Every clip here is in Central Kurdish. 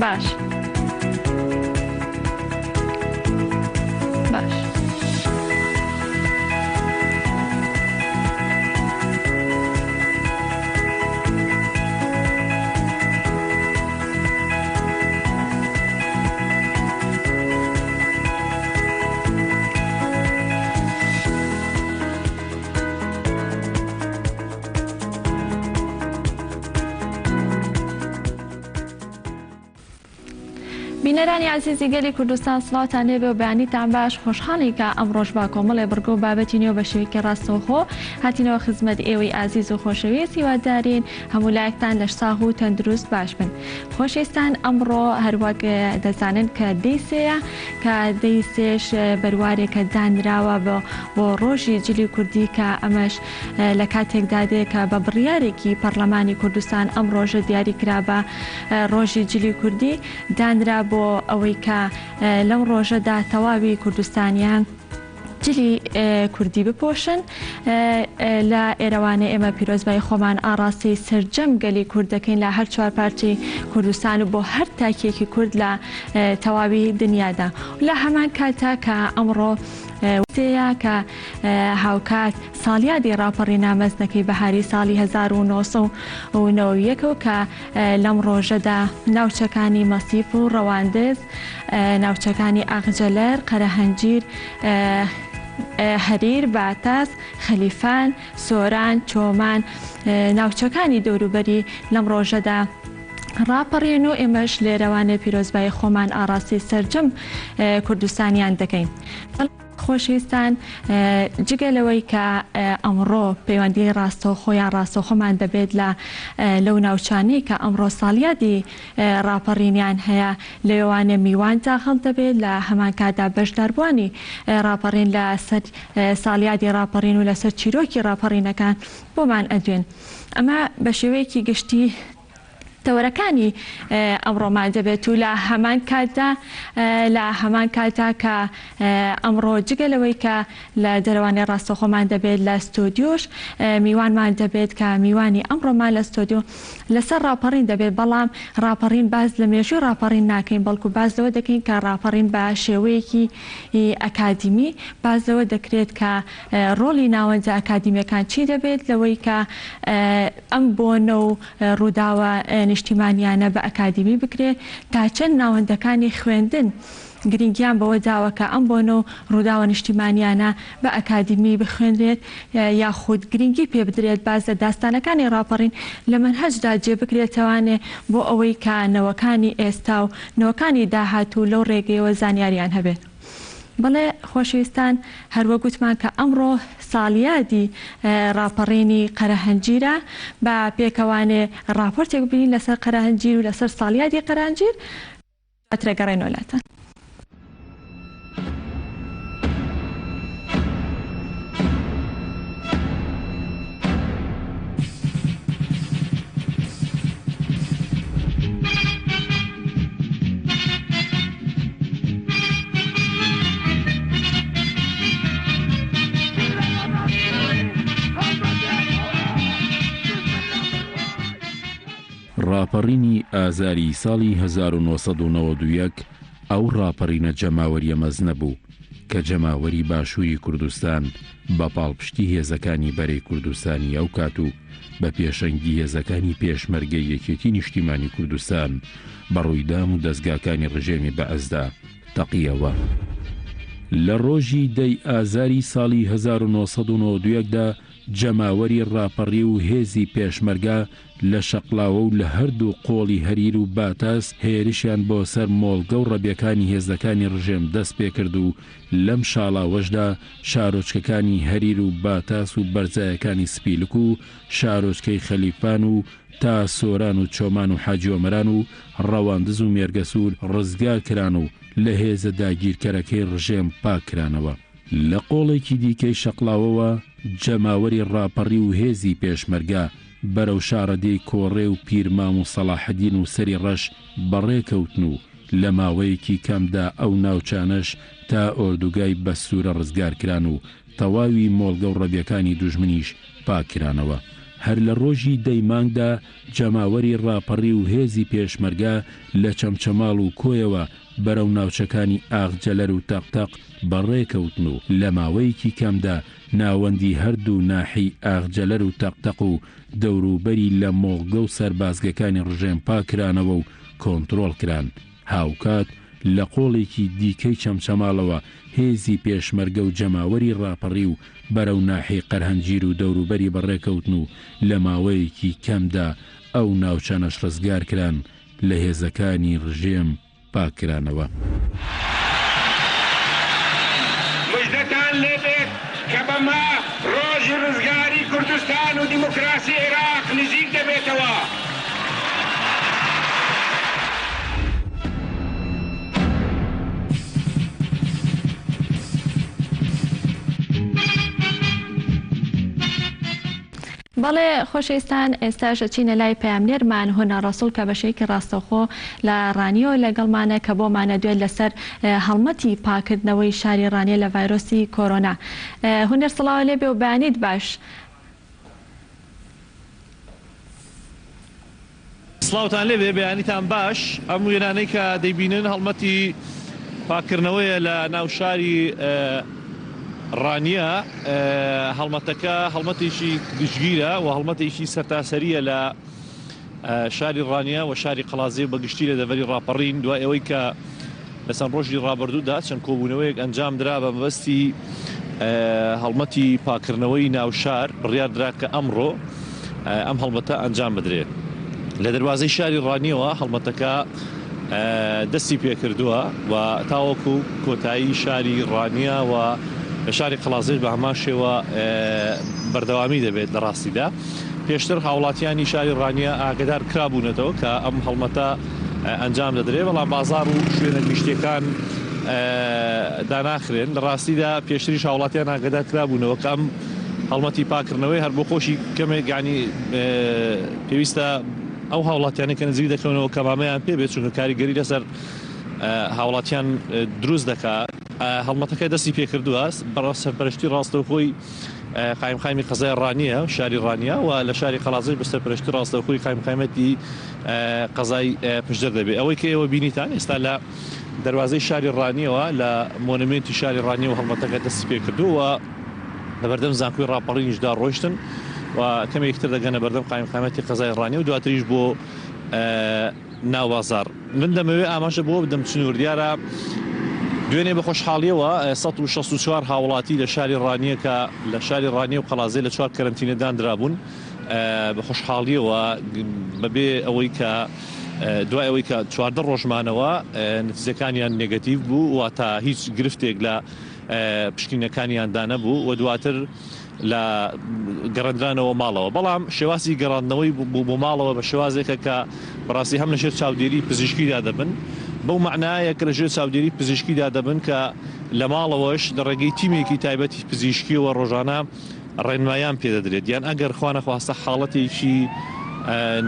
باش باش. بینەرانی ئازیزی گەلی کوردستان سڵاوتان لێبێ و بەیانیتان باش خۆشحاڵی کە ئەمڕۆش با کۆمەڵێ بڕگە و بابەتی نوێ بە شێوەیەکی ڕاستەوخۆ هاتینەوە خزمەت ئێوەی ئازیز و خۆشەویست هیوادارین هەموو لایەکتان لەشساغ و تەندروست باش بن خۆشەویستان ئەمڕۆ هەروەک دەزانن کە دەی سێیە کە دەی سێش بەروارێکە دانراوە بۆ بۆ ڕۆژی جلی کوردی کە ئەمەش لە کاتێکدا دێ کە بە بڕیارێکی پەڕلەمانی کوردستان ئەم ڕۆژە دیاری کرا بە ڕۆژی جلی کوردی دانرا بۆ ئەوەی کە لەم ڕۆژەدا تەواوی کوردستانیان جلی کوردی بپۆشن. لە ئێرەوانێ ئێمە پیرۆزبایی خۆمان ئاڕاستەی سەرجەم گەلی کورد دەکەین لە هەر چوارپارچەی کوردستان و بۆ هەر تاکێکی کورد لە تەواوی دنیادا و لە هەمان کاتدا کە ئەمڕۆ سێیە کە هاوکات ساڵیادی ڕاپەڕینە مەزنەکەی بەهاری ساڵی 1991 و کە لەم ڕۆژەدا ناوچەکانی مەسیف و ڕەواندز، ناوچەکانی ئاغجەلەر، قەرەهەنجیر، هەریر، باتاس، خەلیفان، سۆران، چۆمان، ناوچەکانی دەوروبەری لەم ڕۆژەدا ڕاپەڕین و ئێمەش لێرەوانێ پیرۆزبایی خۆمان ئاڕاستەی سەرجەم کوردستانیان دەکەین. خۆشەویستان جگە لەوەی کە ئەمڕۆ پەیوەندی ڕاستەوخۆ یان ڕاستەوخۆمان دەبێت لە لەو ناوچانەی کە ئەمڕۆ ساڵیادی ڕاپەڕینیان هەیە لەوێوانێ میوان داخڵ دەبێت لە هەمان کاتدا بەشداربووانی ڕاپەڕین لە سەر ساڵیادی ڕاپەڕین و لەسەر چیرۆکی ڕاپەڕینەکان بۆمان ئەدوێن ئەمە بە شێوەیەکی گشتی تەوەرەکانی ئەمڕۆمان دەبێت و لە هەمان کاتدا لە هەمان کاتدا کە ئەمڕۆ جگە لەوەی کە لە دەرەوانێ ڕاستەوخۆمان دەبێت لە ستۆدیۆش میوانمان دەبێت کە میوانی ئەمڕۆمان لە ستۆدیۆ لەسەر ڕاپەڕین دەبێت بەڵام ڕاپەڕین باس لە مێژووی ڕاپەڕین ناکەین بەڵکو باس لەوە دەکەین کە ڕاپەڕین بە شێوەیەکی ئەکادیمی باس لەوە دەکرێت کە ڕۆڵی ناوەندە ئەکادیمیەکان چی دەبێت لەوەی کە ئەم بۆنە و ڕووداوە نیشتیمانیانە بە ئەکادیمی بکرێ، تا چەند ناوەندەکانی خوێندن گرنگیان بەوە داوە کە ئەم بۆنە و ڕووداوە نیشتیمانیانە بە ئەکادیمی بخوێنرێت یاخود گرنگی پێ بدرێت باس لە داستانەکانی ڕاپەڕین لە مەنهەجدا جێ بکرێتەوانێ بۆ ئەوەی کە نەوەکانی ئێستا و نەوەکانی داهاتوو لەو ڕێگەیەوە زانیاریان هەبێت. بەڵێ خۆشەویستان هەروەک وتمان کە ئەمڕۆ ساڵیادی ڕاپەڕینی قەرەهەنجیرە با پێکەوانێ ڕاپۆرتێک ببینین لەسەر قەرەهەنجیر و لەسەر ساڵیادی قەرەهەنجیر دواتر ئەگەڕێینەوە لاتان. ڕاپەڕینی ئازاری ساڵی 1991 ئەو ڕاپەڕینە جەماوەریە مەزنە بوو کە جەماوەری باشووری کوردستان بە پاڵپشتی هێزەکانی بەرەی کوردستانی ئەو کات و بە پێشەنگی هێزەکانی پێشمەرگەی یەکێتی نیشتیمانی کوردستان بە ڕووی دام و دەزگاکانی ڕژێمی بەعسدا تەقیەوە. لە ڕۆژی دە ی ئازاری ساڵی 1991 دا جەماوەری ڕاپەڕیو و هێزی پێشمەرگە لە شەقڵاوە و لە هەردوو قۆڵی هەریر و باتاس هێرشیان بۆ سەر مۆڵگە و ڕەبیەکانی هێزەکانی ڕژێم دەست پێکرد و لەم شاڵاوەشدا شارۆچکەکانی هەریر و باتاس و بەرزایەکانی سپیلک و شارۆچکەی خەلیفان و تا سۆران و چۆمان و حاجی ئۆمەران و ڕەواندز و مێرگەسوور ڕزگار کران و لە هێزە داگیرکەرەکەی ڕژێم پاک کرانەوە. لە قۆڵێکی دیکەی شەقڵاوەوە جەماوەری ڕاپەڕیو و هێزی پێشمەرگە بەرەو شاڕەدێی کۆڕێ و پیرمام و سەڵاحەدین و سەری ڕەش بەڕێ کەوتن و لە ماوەیەکی کەمدا ئەو ناوچانەش تا ئۆردوگای بەسورە ڕزگار کران و تەواوی مۆڵگە و ڕەبیەکانی دوژمنیش پاک کرانەوە. هەر لە ڕۆژی دەی مانگدا جەماوەری ڕاپەڕی و هێزی پێشمەرگە لە چەمچەماڵ و کۆیەوە بەرەو ناوچەکانی ئاغجەلەر و تەقتەق بەڕێ کەوتن و لە ماوەیەکی کەمدا ناوەندی هەردوو ناحیەی ئاغجەلەر و تەقتەق و دەوروبەری لە مۆڵگە و سەربازگەکانی ڕژێم پاک کرانەوە و کۆنترۆڵ کران. هاوکات لە قۆڵێکی دیکەی چەمچەماڵەوە هێزی پێشمەرگە و جەماوەری ڕاپەڕیو بەرەو ناحیەی قەرهەنجیر و دەوروبەری بەڕێکەوتن و لە ماوەیەکی کەمدا ئەو ناوچانەش ڕزگارکران لە هێزەکانی ڕژێم پاککرانەوە. مژدەتان لێ بێت کە بەمە ڕۆژی ڕزگاری کوردستان و دیموکراسی عێراق نزیک دەبێتەوە. بەڵێ خۆشەویستان ئێستاش ئەچینە لای پەیامنێرمان هونەر ڕەسوڵ کە بەشێکی ڕاستەوخۆ لە ڕانیەوە لەگەڵمانە کە بۆمانە دوێت لەسەر هەڵمەتی پاکردنەوەی شاری ڕانیە لە ڤایرۆسی کۆرۆنا. هونەر سڵاوە لێبێ و بەیانیت باش. سڵاوتان لێبێ بەیانیتان باش ئەم وێنانەی کە دەیبینن هەڵمەتی پاککردنەوەیە لە ناو شاری ڕانیە هەڵمەتەکە هەڵمەتێکی گشتگیرە و هەڵمەتێکی سەرتاسەریە لە شاری ڕانیە و شاری قەڵازێ و بەگشتی لە دەڤەری ڕاپەڕین دوای ئەوەی کە لە چەند ڕۆژی ڕابردوودا چەند کۆبوونەوەیەک ئەنجام درا بە مەبەستی هەڵمەتی پاکردنەوەی ناوشار بڕیار درا کە ئەمڕۆ ئەم هەڵمەتە ئەنجام بدرێت. لە دەروازەی شاری ڕانیەوە هەڵمەتەکە دەستی پێکردووە و تاوەکو کۆتایی شاری ڕانیە و لە شاری قەڵازێش بە هەمان شێوە بەردەوامی دەبێت لە ڕاستیدا. پێشتر هاوڵاتیانی شاری ڕانیە ئاگەدار کرابوونەتەوە کە ئەم هەڵمەتە ئەنجام دەدرێت، بەڵام بازاڕ و شوێنە گشتییەکان داناخرێن. لە ڕاستیدا پێشتریش هاوڵاتیان ئاگەدار کرابوونەوە کە ئەم هەڵمەتی پاککردنەوەی هەر بۆ خۆشی کەمێک یانی پێویستە ئەو هاوڵاتیانەی کە نزیک دەکەونەوە کەمامەیان پێ بێت، چونکە کاریگەری لەسەر هاوڵاتیان دروست دەکات. هەڵمەتەکە دەستی پێکردووە بە سەرپەرشتی ڕاستەوخۆی قایمقامی قەزای ڕانیە شاری ڕانیە و لە شاری قەڵادزێش بە سەرپەرشتی ڕاستەوخۆی قایمقامیەتی قەزای پشدەر دەبێت. ئەوەی کە ئێوە بینیتان ئێستا لە دەروازەی شاری ڕانیەوە لە مۆنومێنتی شاری ڕانیەوە هەڵمەتەکە دەستی پێکردووە و لە بەردەم زانکۆی ڕاپەڕینیشدا ڕۆیشتن و کەمێکی تر دەگەنە بەردەم قایمقامیەتی قەزای ڕانیە و دواتریش بۆ ناو بازاڕ. من دەمەوێت ئاماژە بەوە بدەم چنوور دیارە دوێنێ بە خۆشحاڵیەوە 164 هاوڵاتی لە شاری ڕانیە کە لە شاری ڕانیە و قەڵازێ لە چوار کەرەنتینە دانرابوون بە خۆشحاڵیەوە بەبێ ئەوەی کە دوای ئەوەی کە 14 ڕۆژمانەوە نتیجەکانیان نێگەتیڤ بوو واتە هیچ گرفتێک لە پشکنینەکانیاندا نەبوو و دواتر لە گەڕێندرانەوە ماڵەوە، بەڵام شێوازی گەڕاندنەوەی بۆ ماڵەوە بە شێوازێکە کە بەڕاستی هەم لەژێر چاودێری پزیشکیدا دەبن، بەو مەعنایە کە لەژێر چاودێری پزیشکیدا دەبن کە لە ماڵەوەش لە ڕێگەی تیمێکی تایبەتی پزیشکیەوە ڕۆژانە ڕێنمایان پێدەدرێت، یان ئەگەر خوانەخواستە حاڵەتێکی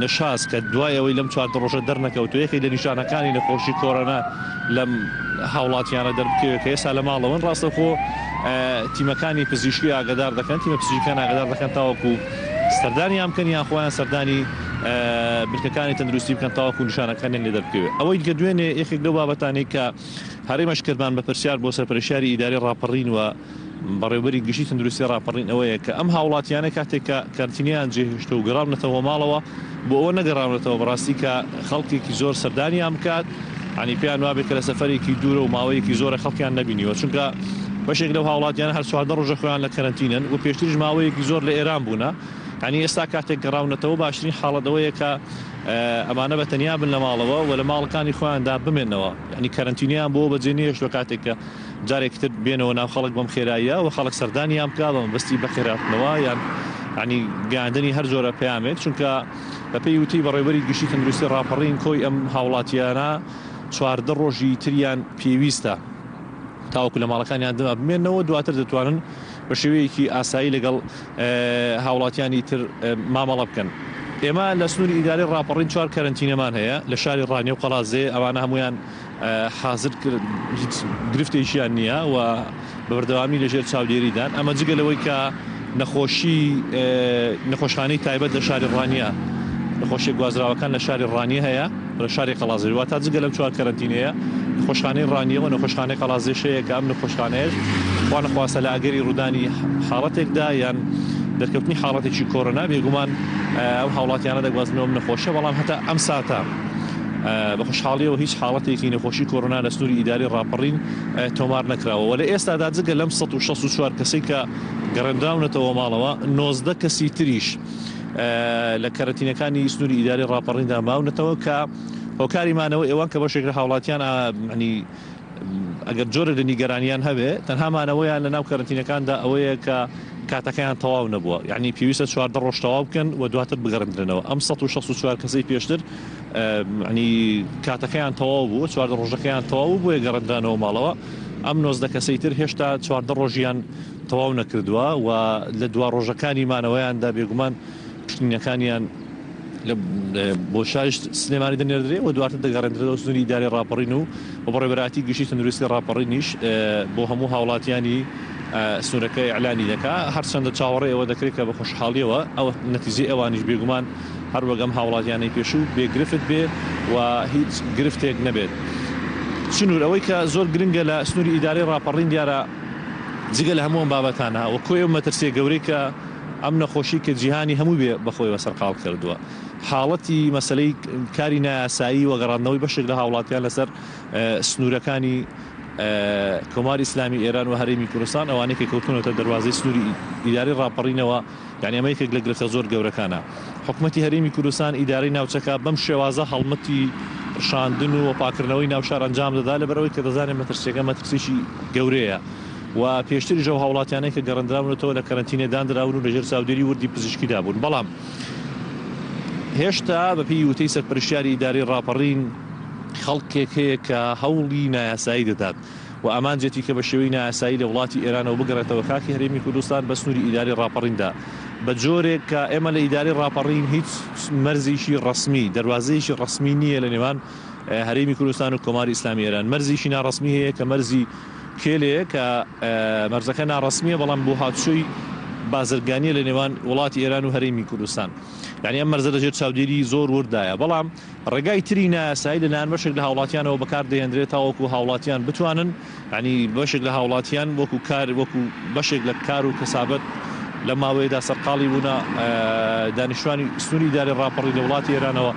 نەشاز کە دوای ئەوەی لەم 14 ڕۆژە دەرنەکەوتووە یەکێک لە نیشانەکانی نەخۆشی کۆرۆنا لەم هاوڵاتیانە دەربکەوێت کە ئێستا لە ماڵەوەن ڕاستەوخۆ تیمەکانی پزیشکی ئاگادار دەکەن تیمە پزیشکان ئاگادار دەکەن تاوەکو سەردانیان بکەن یان خۆیان سەردانی بنکەکانی تەندروستی بکەن تاوەکو نیشانەکانیان لێ دەربکەوێت ئەوەی کە دوێنێ یەکێک لەو بابەتانەی کە هەرێمەش کردمان بە پرسیار بۆ سەرپەرشتیاری ئیدارەی ڕاپەڕین و بەڕێوبەری گشتی تەندروستی ڕاپەڕین ئەوەیە کە ئەم هاوڵاتیانە کاتێک کە کەرەنتینەیان جێهێشتووە و گەڕاونەتەوە ماڵەوە بۆ ئەوە نەگەڕاونەتەوە بەڕاستی کە خەڵکێکی زۆر سەردانیان بکات ینی پێیان وابێت کە لە سەفەرێکی دوورە و ماوەیەکی زۆرە خەڵکیان نەبینیوە چونکە بەشێک لەو هاوڵاتیانە هەر 14 ڕۆژە خۆیان لە کەرەنتینەن و پێشتریش ماوەیەکی زۆر لە ئێران بوونە ینی ئێستا کاتێک گەڕاونەتەوە باشترین حاڵەت ئەوەیە کە ئەمانە بە تەنیا بن لە ماڵەوە و لە ماڵەکانی خۆیاندا بمێنەوە ینی کەرەنتینیان بۆ بەجێ نەهێشتووە کاتێک کە جارێکی تر بێنەوە ناو خەڵک بەم خێراییە و خەڵک سەردانیان بکا بە مەبەستی بەخێرهاتنەوە یان یانی گەیاندنی هەر جۆرە پەیامێک چونکە بەپێی وتەی بەڕێوبەری گشتی تەندروستی ڕاپەڕین کۆی ئەم هاوڵاتیانە 14 ڕۆژی تریان پێویستە تاوەکو لە ماڵەکانیان دما بمێنەوە دواتر دەتوانن بە شێوەیەکی ئاسایی لەگەڵ هاوڵاتیانی تر مامەڵە بکەن. ئێمە لە سنووری ئیدارەی ڕاپەڕین چوار کەرەنتینەمان هەیە لە شاری ڕانیە و قەڵادزێ ئەوانە هەموویان حازر کرد هیچ گرفتێکیان نییە و بە بەردەوامی لەژێر چاودێریدان ئەمە جگە لەوەی کە نەخۆشی نەخۆشخانەی تایبەت لە شاری ڕانیە نەخۆشیە گوازراوەکان لە شاری ڕانیە هەیە لە شاری قەڵازێ واتا جگە لەم چوار کەرەنتینەیە نەخۆشخانەی ڕانیە و نەخۆشخانەی قەڵازێش هەیە کە ئەم نەخۆشخانەیەش خوا نەخواستە لە ئەگەری ڕوودانی حاڵەتێکدا یان دەرکەوتنی حاڵەتێکی کۆرۆنا بێگومان ئەو هاوڵاتیانە دەگوازنەوە ئەم نەخۆشیە بەڵام هەتا ئەم ساتە بە خۆشحاڵیەوە هیچ حاڵەتێکی نەخۆشی کۆرۆنا لە سنووری ئیداری ڕاپەڕین تۆمار نەکراوە و لە ئێستادا جگە لەم 164 کەسەی کە گەڕێنراونەتەوە ماڵەوە، 19 کەسی تریش لە کەرەنتینەکانی سنووری ئیداری ڕاپەڕیندا ماونەتەوە کە هۆکاری مانەوەی ئەوان کە بەشێک لە هاوڵاتیان ینی ئەگەر جۆرێک لە نیگەرانیان هەبێ تەنها مانەوەیان لە ناو کەرەنتینەکاندا ئەوەیە کە کاتەکەیان تەواو نەبووە یعنی پێویستە 14 ڕۆژ تەواو بکەن و دواتر بگەڕێندرێنەوە ئەم 164 کەسەی پێشتر ینی کاتەکەیان تەواو بوو 14 ڕۆژەکەیان تەواو بوو بۆیە گەڕێندرانەوە ماڵەوە ئەم 19 کەسەی تر هێشتا 14 ڕۆژیان تەواو نەکردووە و لە دوا ڕۆژەکانی مانەوەیاندا بێگومان پشکنینەکانیان بۆ شاری سلێمانی دەنێردرێ و دواتر دەگەڕێندرێتەوە سنووری ئیدارەی ڕاپەڕین و بەڕێوەبەرایەتی گشتی تەندروستی ڕاپەڕینیش بۆ هەموو هاوڵاتیانی سنوورەکە ئیعلانی دەکا. هەرچەندە چاوەڕێ ئەوە دەکرێت کە بە خۆشحاڵیەوە ئەو نەتیجەی ئەوانیش بێگومان هەر وەک ئەم هاوڵاتیانەی پێشوو بێ گرفت بێ و هیچ گرفتێک نەبێت. سنوور ئەوەی کە زۆر گرنگە لە سنووری ئیدارەی ڕاپەڕین دیارە جگە لە هەموو ئەم بابەتانە و کۆی ئەو مەترسیە گەورەی کە ئەم نەخۆشی کە جیهانی هەمووی بێ بەخۆیەوە سەرقاڵ کردووە حاڵەتی مەسەلەی کاری نایاسایی و گەڕاندنەوەی بەشێک لە هاوڵاتیان لەسەر سنوورەکانی کۆماری ئیسلامی ئێران و هەرێمی کوردستان ئەوانەی کە کەوتوونەتە دەروازەی سنووری ئیدارەی ڕاپەڕینەوە یانی ئەمە یەکێک لە گرفتە زۆر گەورەکانە حکومەتی هەرێمی کوردستان ئیدارەی ناوچەکە بەم شێوازە هەڵمەتی ڕشاندن و پاکردنەوەی ناوشار ئەنجام دەدا لەبەرئەوەی کە دەزانێت مەترسیەکە مەترسیی گەورەیە و پێشتریش ئەو هاوڵاتیانەی کە گەڕێندراونەتەوە لە کەرەنتینە داندراون و لەژێر چاودێری وردی پزیشکیدا بوون، بەڵام هێشتا بەپێی وتەی سەرپەرشتیاری ئیدارەی ڕاپەڕین خەڵکێک هەیە کە هەوڵی نایاسایی دەدات و ئامانجێتی کە بە شێوەی نایاسایی لە وڵاتی ئێرانەوە بگەڕێتەوە خاکی هەرێمی کوردستان بە سنووری ئیدارەی ڕاپەڕیندا بە جۆرێک کە ئێمە لە ئیدارەی ڕاپەڕین هیچ مەرزێکی ڕەسمی دەروازەیەکی ڕەسمی نییە لە نێوان هەرێمی کوردستان و کۆماری ئیسلامی ئێران مەرزێکی ناڕەسمی هەیە کە مەرزی کێلێ کە مەرزەکە ناڕەسمییە بەڵام بۆ هاتوچۆی بازرگانییە لە نێوان وڵاتی ئێران و هەرێمی کوردستان. یانی ئەم مەرزە لەژێر چاودێری زۆر ورددایە. بەڵام ڕێگای تری نایاسایی لەلایەن بەشێک لە هاوڵاتیانەوە بەکار دەهێندرێت تاوەکو هاوڵاتیان بتوانن یانی بەشێک لە هاوڵاتیان وەکو کار وەکو بەشێک لە کار و کەسابەت لەم ماوەیەدا سەرقاڵی بوونە دانیشتوانی سنووری ئیدارەی ڕاپەڕین لە وڵاتی ئێرانەوە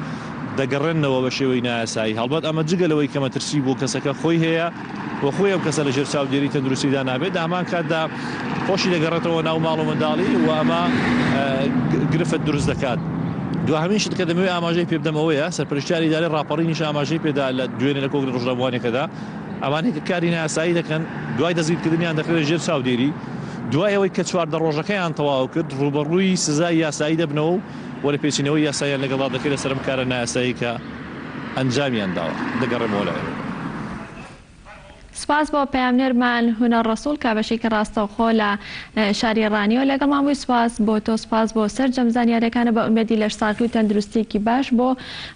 دەگەڕێننەوە بە شێوەی نایاسایی. هەڵبەت ئەمە جگە لەوەی کە مەترسی بۆ کەسەکە خۆی هەیە، و خۆی ئەم کەسە لەژێر چاودێری تەندروستیدا نابێت، لە هەمان کاتدا خۆشی دەگەڕێتەوە ناو ماڵ و منداڵی و ئەمە گرفت دروست دەکات. دواهەمین شت کە دەمەوێت ئاماژەی پێ بدەم ئەوەیە، سەرپەرشتیاری ئیدارەی ڕاپەڕینیش ئاماژەی پێدا لە دوێنێ لە کۆنگرە ڕۆژنامەوانیەکەدا، ئەمانەی کە کاری نایاسایی دەکەن دوای دەستگیرکردنیان دەخرێنە ژێر چاودێری، دوای ئەوەی کە 14 ڕۆژەکەیان تەواو کرد ڕووبەڕووی سزای یاسایی دەبنەوە و لێپێچینەوەی یاساییان لەگەڵدا دەکرێت لەسەر ئەم کارە نایاسایی کە ئەنجامیان داوە. دەگەڕێمەوە لای ئێوە. سوپاس بۆ پەیامنێرمان هونەر ڕەسوڵ کە بەشێکی ڕاستەوخۆ لە شاری ڕانیەوە لەگەڵمان بووی سوپاس بۆ تۆ سوپاس بۆ سەرجەم زانیاریەکانە بە ئومێدی لەشساغی و تەندروستیەکی باش بۆ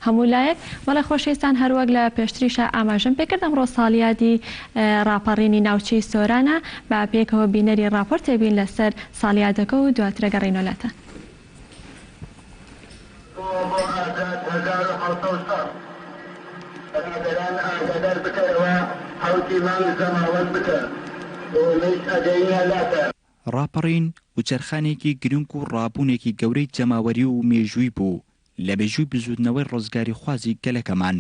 هەموو لایەک بەڵێ خۆشەویستان هەروەک لە پێشتریشا ئاماژەم پێکرد ئەمڕۆ ساڵیادی ڕاپەڕینی ناوچەی سۆرانە با پێکەوە بینەری ڕاپۆرتێک بین لەسەر ساڵیادەکە و دواتر ئەگەڕێینەوە لاتان. بۆ بۆ ئازاد 1760. برادەران ئاگادار بکەرەوە حەوتی مانگ زەماوەند بکەن ئێمەیش ئەگەینە لاتان. ڕاپەڕین وچەرخانێکی گرنگ و ڕابوونێکی گەورەی جەماوەری و مێژووی بوو لە مێژووی بزووتنەوەی ڕزگاریخوازی گەلەکەمان،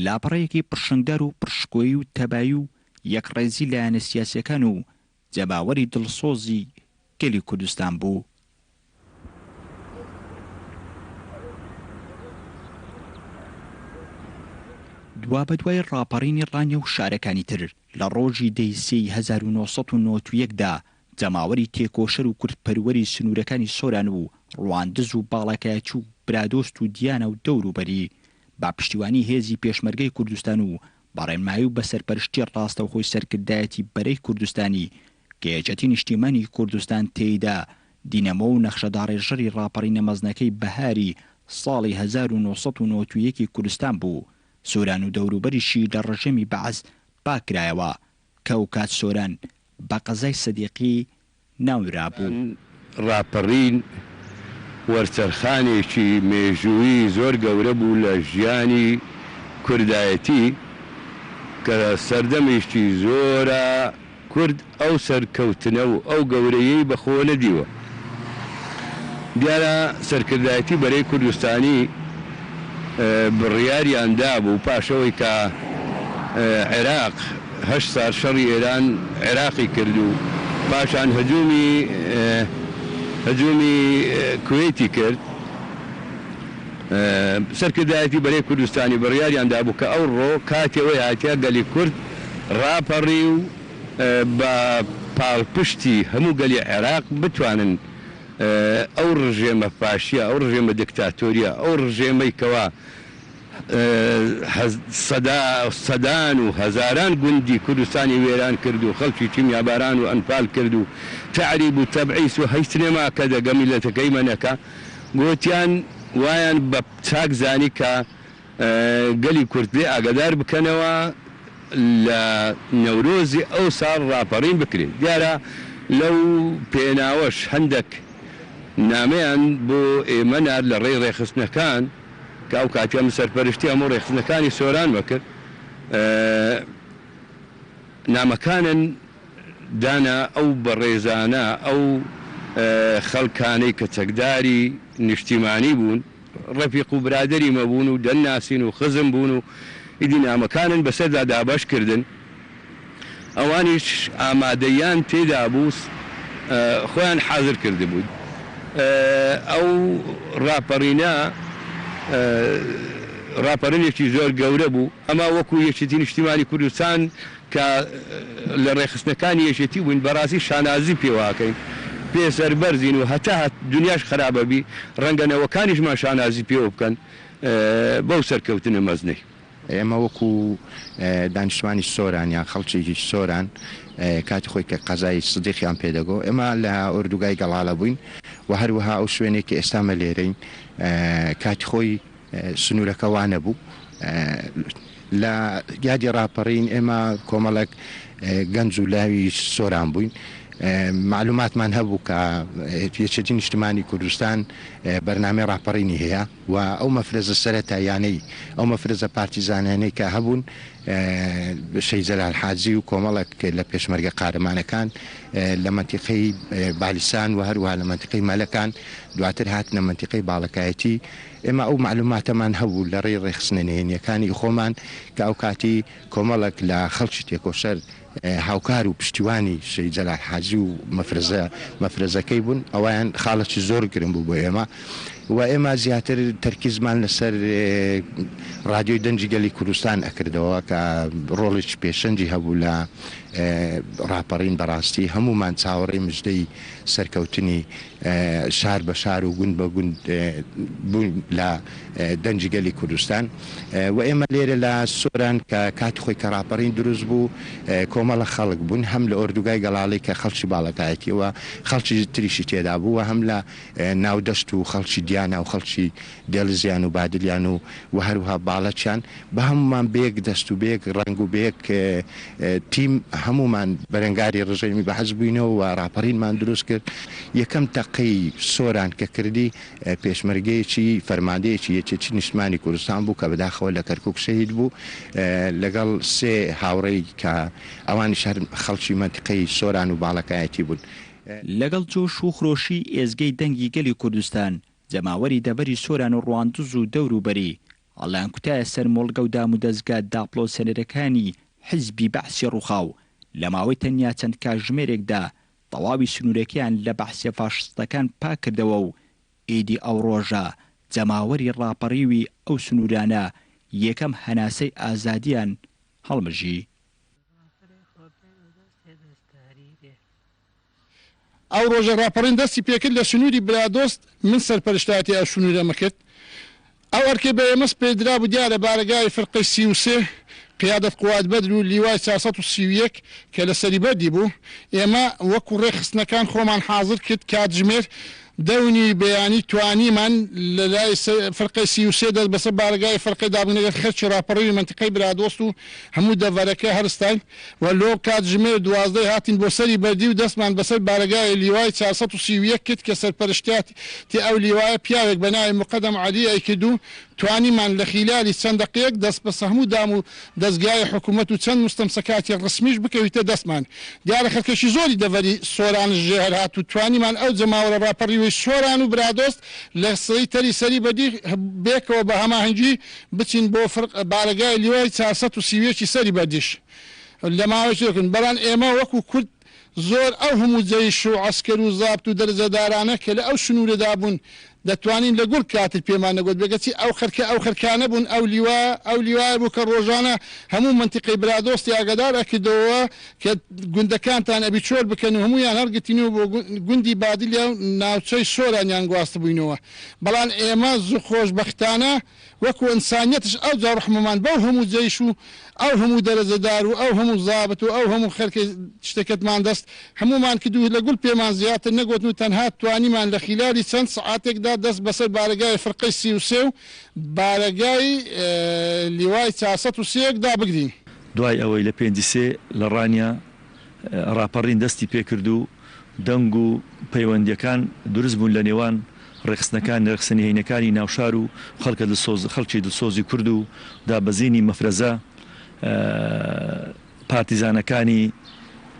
لاپەڕەیەکی پڕشنگدار و پڕشکۆیی و تەبایی و یەکڕێزی لایەنە سیاسیەکان و جەماوەری دڵسۆزی گەلی کوردستان بوو. دوابەدوای ڕاپەڕینی ڕانیە و شارەکانی تر لە ڕۆژی دە ی سێی 1991 دا جەماوەری تێکۆشەر و کوردپەروەری سنوورەکانی سۆران و ڕواندز و باڵەکایەتی و برادۆست و دیانا و دەوروبەری بە پشتیوانی هێزی پێشمەرگەی کوردستان و بە ڕێنمایی و بە سەرپەرشتی ڕاستەوخۆی سەرکردایەتی بەرەی کوردستانی کە یەکێتی نیشتیمانی کوردستان تێیدا دینەمۆ و نەخشەداڕێژەری ڕاپەڕینە مەزنەکەی بەهاری ساڵی 1991 ی کوردستان بوو، سۆران و دەوروبەریشی لە ڕژێمی بەعس پاککرایەوە، کە ئەوکات سۆران بە قەزای سدیقی ناونرابوو. ڕاپەڕین وەرچەرخانێکی مێژوویی زۆر گەورە بوو لە ژیانی کوردایەتی کە سەردەمێکی زۆرە کورد ئەو سەرکەوتنە و ئەو گەورەییەی بە خۆوە نەدیوە. دیارە سەرکردایەتی بەرەی کوردستانی بڕیاریان دابوو پاش ئەوەی کە عێراق هەشت سار شەڕی ئێران عێراقی کرد و پاشان هجومی هجومی کوەیتی کرد، سەرکردایەتی بەرەی کوردستانی بڕیاریان دابوو کە ئەوڕۆ کاتی ئەوەی هاتیە گەلی کورد ڕاپەڕی و بە پاڵپشتی هەموو گەلی عێراق بتوانن ئەو ڕژێمە فاشیە، ئەو ڕژێمە دکتاتۆریە، ئەو ڕژێمەی کەوا سەدان و هەزاران گوندی کوردستانی وێران کرد و خەڵکی کیمیاباران و ئەنفال کرد و تەعریب و تەبعیس و هیچ نەما کە دەگە میللەتەکەی مە نەکا، گۆتیان وایان بە چاک زانی کە گەلی کورد لێ ئاگادار بکەنەوە لە نەورۆزی ئەو ساڵ ڕاپەڕین بکرێ. دیارە لەو پێناوەش هەندەک نامەیان بۆ ئێمە نارد لە ڕێی ڕێکخستنەکان کە ئەو کاتە من سەرپەرشتی هەموو ڕێکخستنەکانی سۆرانمە کرد نامەکانن دانا ئەو بەڕێزانە ئەو خەڵکانەی کە چەکداری نیشتیمانی بوون ڕەفیق و برادەری مە بوون و دەنناسین و خزم بوون و ئیدی نامەکانن بەسەردا دابەش کردن ئەوانیش ئامادەییان تێدا بوو خۆیان حازر کردبوو. ئەو ڕاپەڕینە ڕاپەڕینێکی زۆر گەورە بوو، ئەما وەکو یەکێتی نیشتیمانی کوردستان کە لە ڕێکخستنەکانی یەکێتی بووین بەڕاستی شانازی پێوە ئەکەین، پێ سەربەرزین و هەتا دونیاش خەرابە بی ڕەنگە نەوەکانیشمان شانازی پێوە بکەن بەو سەرکەوتنە مەزنەی. ئێمە وەکو دانیشتوانی سۆران یان خەڵکێکی سۆران کاتی خۆی کە قەزای سدیقیان پێ دەگۆ ئێمە لە ئۆردوگای گەڵالە بووین و هەروەها ئەو شوێنەی کە ئێستا مە لێرەین کاتی خۆی سنوورەکە وا نەبوو. لە یادی ڕاپەڕین ئێمە کۆمەڵێک گەنج و لاوی سۆران بووین. مەعلوماتمان هەبوو کە یەکێتی نیشتمانی کوردستان بەرنامەی ڕاپەڕینی هەیە و ئەو مەفرەزە سەرەتاییانەی، ئەو مەفرەزە پارتیزانیانەی کە هەبوون، شەهید جەلال حاجی و کۆمەڵێک لە پێشمەرگە قارەمانەکان لە مەنتیقەی بالیسان و هەروەها لە مەنتیقەی مەلەکان، دواتر هاتنە مەنتیقەی باڵەکایەتی. ئێمە ئەو مەعلوماتەمان هەبوو لە ڕێی ڕێکخستنە نهێنییەکانی خۆمان کە ئەو کاتی کۆمەڵێک لە خەڵکی تێکۆشەر هاوکار و پشتیوانی شەهید جەلال حاجی و مەفرەزە مەفرەزەکەی بوون، ئەوەیان خاڵێکی زۆر گرنگ بوو بۆ ئێمە و ئێمە زیاتر تەرکیزمان لەسەر ڕادیۆی دەنگی گەلی کوردستان ئەکردەوە کە ڕۆڵێکی پێشەنگی هەبوو لە ڕاپەڕین، بەڕاستی هەموومان چاوەڕێی مژدەی سەرکەوتنی شار بە شار و گوند بە گوند بووین لە دەنگی گەلی کوردستان و ئێمە لێرە لە سۆران کە کاتی خۆی کە ڕاپەڕین دروست بوو کۆمەڵە خەڵک بوون هەم لە ئۆردوگای گەڵاڵی کە خەڵکی باڵەکایەتی و خەڵکی تریشی تێدا بوو و هەم لە ناودەشت و خەڵکی دیانا و خەڵکی دێڵزیان و بادلیان و و هەروها باڵەچیان بە هەموومان بە یەک دەست و بە یەک ڕەنگ و بە یەک تیم هەموومان بەرەنگاری ڕژێمی بەعس بووینەوە و ڕاپەڕینمان دروست کرد. یەکەم تەقەی سۆران کە کردی پێشمەرگەیەکی فەرماندەیەکی یەکێتی نیشتمانی کوردستان بوو کە بەداخەوە لە کەرکوک شەهید بوو لەگەڵ سێ هاوڕێی کە ئەوانیش هەر خەڵکی مەنتیقەی سۆران و باڵەکایەتی بوون. لەگەڵ جۆش و خرۆشی ئێزگەی دەنگی گەلی کوردستان، جەماوەری دەڤەری سۆران و ڕواندز و دەوروبەری هەڵیانکوتایە سەر مۆڵگە و دامودەزگا داپڵۆسێنەرەکانی حیزبی بەعسی ڕووخاو، لە ماوەی تەنیا چەند کاتژمێرێکدا تەواوی سنوورەکەیان لە بەعسیە فاشستەکان پاک کردەوە و ئیدی ئەو ڕۆژە جەماوەری ڕاپەڕیوی ئەو سنوورانە یەکەم هەناسەی ئازادیان هەڵمژی. ئەو ڕۆژە ڕاپەڕین دەستی پێکرد لە سنووری برادۆست، من سەرپەرشتایەتی ئەو سنوورەمە کرد. ئەو ئەرکەی بە ئێمەس پێدرابوو دیارە بارەگای فرقەی 33، قیادەت قوات بەدر و لیوای 431 کە لە سەریبەردی بوو، ئێمە وەکو ڕێکخستنەکان خۆمان حازر کرد کاتژمێر. دەونی بەیانی توانیمان لە لای فرقەی 33 دەست بەسەر بارەگای فرقەی دابگرین لەگەڵ خەرکی ڕاپەڕیوی مەنتیقەی برادۆست و هەموو دەڤەرەکە هەرستاین و لۆ کاتژمێر دوازدەی هاتین بۆ سەری بەردی و دەستمان بەسەر بارەگای لیوای 431 کرد کە سەرپەرشتیاتی ئەو لیوایە پیاوێک بە ناوی موقەدەم عەلی ئەیکرد و توانیمان لە خیلالی چەند دەقەیەک دەست بەسە هەموو دام و دەزگای حکوومەت و چەند موستەمسەکاتی ڕەسمیش بکەویتە دەستمان. دیارە خەلکێکی زۆری دەڤەری سۆرانش ژێ هەر هات و توانیمان ئەو جەماوەرە ڕاپەڕیوەی سۆران و برادۆست لە سەیتەری سەری بەردی بێکەوە بە هەماهەنگی بچین بۆ فرق بارەگای لیوای 431 ی سەری بەردیش لە ماوەیەکی کون بەڵام ئێمە وەکوو کورد زۆر ئەو هەموو جەیش و عەسکەر و زابت و دەرەجەدارانە کە لە ئەو سنوورەدا بوون دەتوانین لە گوڵ کاتر پێمان نەگۆت بێ گەرچی ئەو خەرکە ئەو خەرکانە بوون ئەو لیوا ئەو لیوایە بوو کە ڕۆژانە هەموو مەنتیقەی برادۆستی ئاگادار ئەکردەوە کە گوندەکانتان ئەبی چۆل بکەن و هەموویان هەڵگرتین و بۆ گوندی بادلیا و ناوچەی سۆرانیان گواستبووینەوە بەڵام ئێمە زو خۆشبەختانە وەکو ئینسانیەتش ئەوجا ڕوحممان بەو هەموو جەیش و ئەو هەموو دەرەجەدار و ئەو هەموو زابت و ئەو هەموو خەرکەی شتەکەتمان دەست هەموومان کرد و لە گوڵ پێمان زیاتر نەگۆتن و تەنها توانیمان لە خیلالی چەند سەعاتێکدا دەست بەسەر بارەگای فرقەی 33 و بارەگای لیوای 403 دا بگرین. دوای ئەوەی لە پێنجی سێ لە ڕانیە ڕاپەڕین دەستی پێکرد و دەنگ و پەیوەندییەکان دروست بوون لە نێوان ڕێکخستنەکان ڕێکخستنە نهێنیەکانی ناوشار و خەڵکە دڵسۆز خەڵکی دڵسۆزی کورد و دابەزینی مەفرەزە پارتیزانەکانی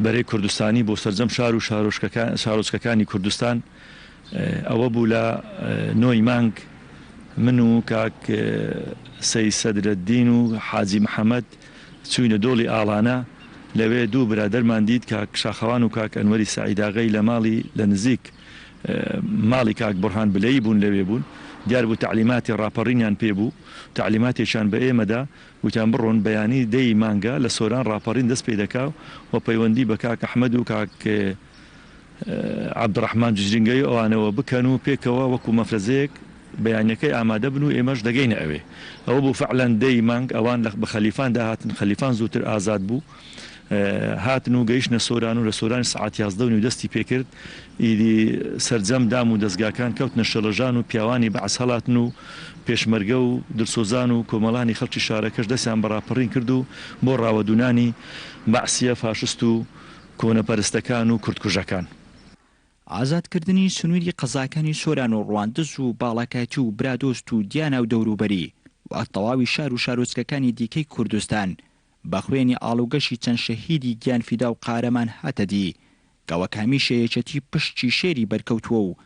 بەرەی کوردستانی بۆ سەرجەم شار و شارۆچکەکانی کوردستان ئەوە بوو لە نۆی مانگ من و کاک سەی سەدرەدین و حاجی محەمەد چووینە دۆڵی ئاڵانە لەوێ دوو برادەرمان دیت کاک شاخەوان و کاک ئەنوەری سەعیداغەی لە ماڵی لە نزیک ماڵی کاک بورهان بلەیی بوون لەوێ بوون دیار بوو تەعلیماتی ڕاپەڕینیان پێ بوو تەعلیماتێکیان بە ئێمە دا وتیان بڕۆن بەیانی دە ی مانگە لە سۆران ڕاپەڕین دەست پێ دەکا و پەیوەندی بە کاک ئەحمەد و کاک عەبدوڕەحمان جزرینگەی و ئەوانەوە بکەن و پێکەوە وەکوو مەفرەزەیەک بەیانیەکەی ئامادە بن و ئێمەش دەگەینە ئەوێ. ئەوە بوو فەعلەن دە ی مانگ ئەوان لە بە خەلیفان دا هاتن، خەلیفان زووتر ئازاد بوو. هاتن و گەیشتنە سۆران و لە سۆرانیش سەعات یازدە و نیو دەستی پێ کرد. ئیدی سەرجەم دام و دەزگاکان کەوتنە شڵەژان و پیاوانی بەعس هەڵاتن و پێشمەرگە و دلسۆزان و کۆمەڵانی خەڵکی شارەکەش دەستیان بە ڕاپەڕین کرد و بۆ ڕاوەدوونانی بەعسیە فاشست و کۆنەپەرستەکان و کوردکوژەکان. ئازادکردنی سنووری قەزاکانی سۆران و ڕواندز و باڵەکایتی و برادۆست و دیانا و دەوروبەری و تەواوی شار و شارۆچکەکانی دیکەی کوردستان بە خوێنی ئاڵوگەشی چەند شەهیدی گیانفیدا و قارەمان هاتە دی کە وەک هەمیشە یەکێتی پشکی شێری بەرکەوتووە و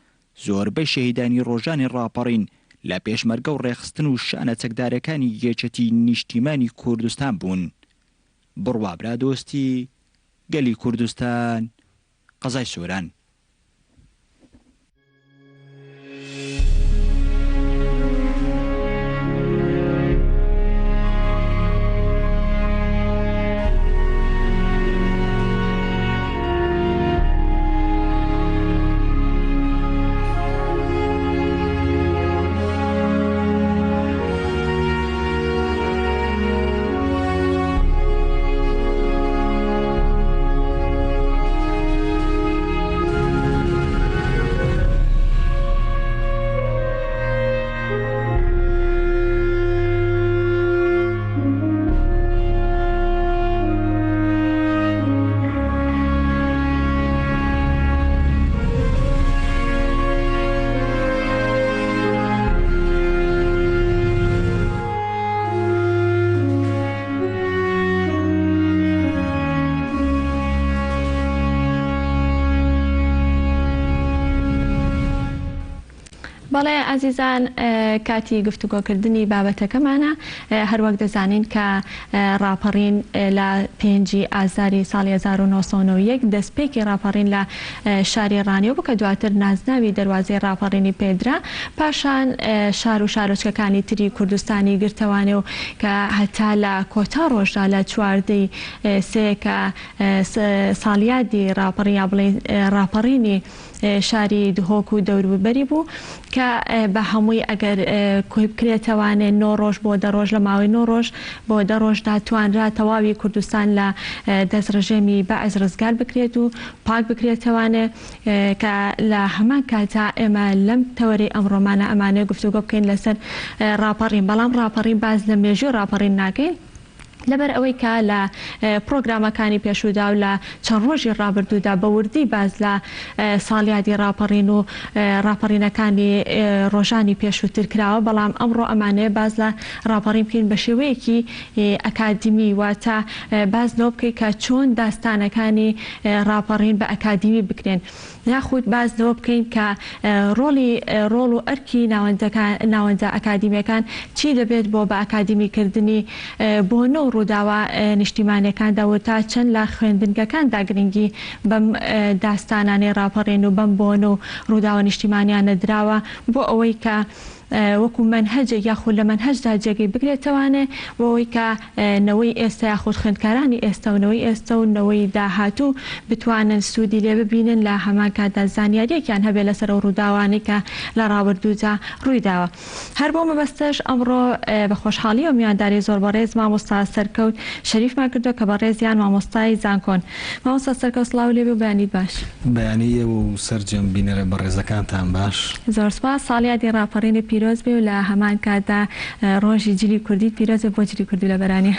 زۆربەی شەهیدانی ڕۆژانی ڕاپەڕین لە پێشمەرگە و ڕێکخستن و شانە چەکدارەکانی یەکێتی نیشتیمانی کوردستان بوون. بڕوا برادۆستی گەلی کوردستان قەزای سۆران. بەڵێ ئازیزان کاتی گفتوگۆکردنی بابەتەکەمانە هەروەک دەزانین کە ڕاپەڕین لە پێنجی ئازاری ساڵی 1991 دەستپێکی ڕاپەڕین لە شاری ڕانیە بوو کە دواتر نازناوی دەروازەی ڕاپەڕینی پێدرا، پاشان شار و شارۆچکەکانی تری کوردستانی گرتەوانێ و کە هەتا لە کۆتا ڕۆژدا لە 14 ی سێ کە ساڵیادی ڕاپەڕین یا بڵێین ڕاپەڕینی. شاری دهۆک و دەوروبەری بوو کە بە هەمووی ئەگەر کۆی بکرێتەوانێ نۆ ڕۆژ بۆ دە ڕۆژ لە ماوەی نۆ ڕۆژ بۆ دە ڕۆژدا توانرا تەواوی کوردستان لە دەست ڕژێمی بەعس ڕزگار بکرێت و پاک بکرێتەوانێ کە لە هەمان کاتدا ئێمە لەم تەوەرەی ئەمڕۆمانە ئەمانەوێ گفتوگۆ بکەین لەسەر ڕاپەڕین بەڵام ڕاپەڕین باس لە مێژووی ڕاپەڕین ناکەین. لەبەر ئەوەی کە لە پڕۆگرامەکانی پێشوودا و لە چەند ڕۆژی ڕابردوودا بە وردی باس لە ساڵیادی ڕاپەڕین و ڕاپەڕینەکانی ڕۆژانی پێشووتر کراوە، بەڵام ئەمڕۆ ئەمانەوێ باس لە ڕاپەڕین بکەین بە شێوەیەکی ئەکادیمی، واتە باس لەوە بکەین کە چۆن داستانەکانی ڕاپەڕین بە ئەکادیمی بکرێن. یاخود باس لەوە بکەین کە ڕۆڵی ڕۆڵ و ئەرکی ناوەندەکان ناوەندە ئەکادیمیەکان چی دەبێت بۆ بە ئەکادیمی کردنی بۆنە و ڕووداوە نیشتیمانیەکاندا و تا چەند لە خوێندنگەکاندا گرنگی بەم داستانانەی ڕاپەڕین و بەم بۆنە و ڕووداوە نیشتیمانیانە دراوە بۆ ئەوەی کە وەکو مەنهەجێک یاخود لە مەنهەجدا جێگەی بگرێتەوانێ بۆ ئەوەی کە نەوەی ئێستا یاخود خوێندکارانی ئێستا و نەوەی ئێستا و نەوەی داهاتوو بتوانن سوودی لێ ببینن لە هەمان کاتدا زانیارییەکیان هەبێت لەسەر ئەو ڕووداوانەی کە لە ڕابردوودا ڕوویداوە. هەر بەو مەبەستەش ئەمڕۆ بە خۆشحاڵییەوە میوانداری زۆر بەڕێز مامۆستا سەرکەوت شەریفمان کردووە کە بەڕێزیان مامۆستای زانکۆن. مامۆستا سەرکەوت سڵاوو لێبێ و بەیانیت باش. بەیانی ئێوە و سەرجەم بینەرە بەڕێزەکانتان باش. زۆر سوپاس، ساڵیادی ڕاپەڕینت پیرۆز بێ و لە هەمان کاتدا ڕۆژی جلی کوردیت پیرۆز بێ بۆ جلی کوردی لەبەرانیە.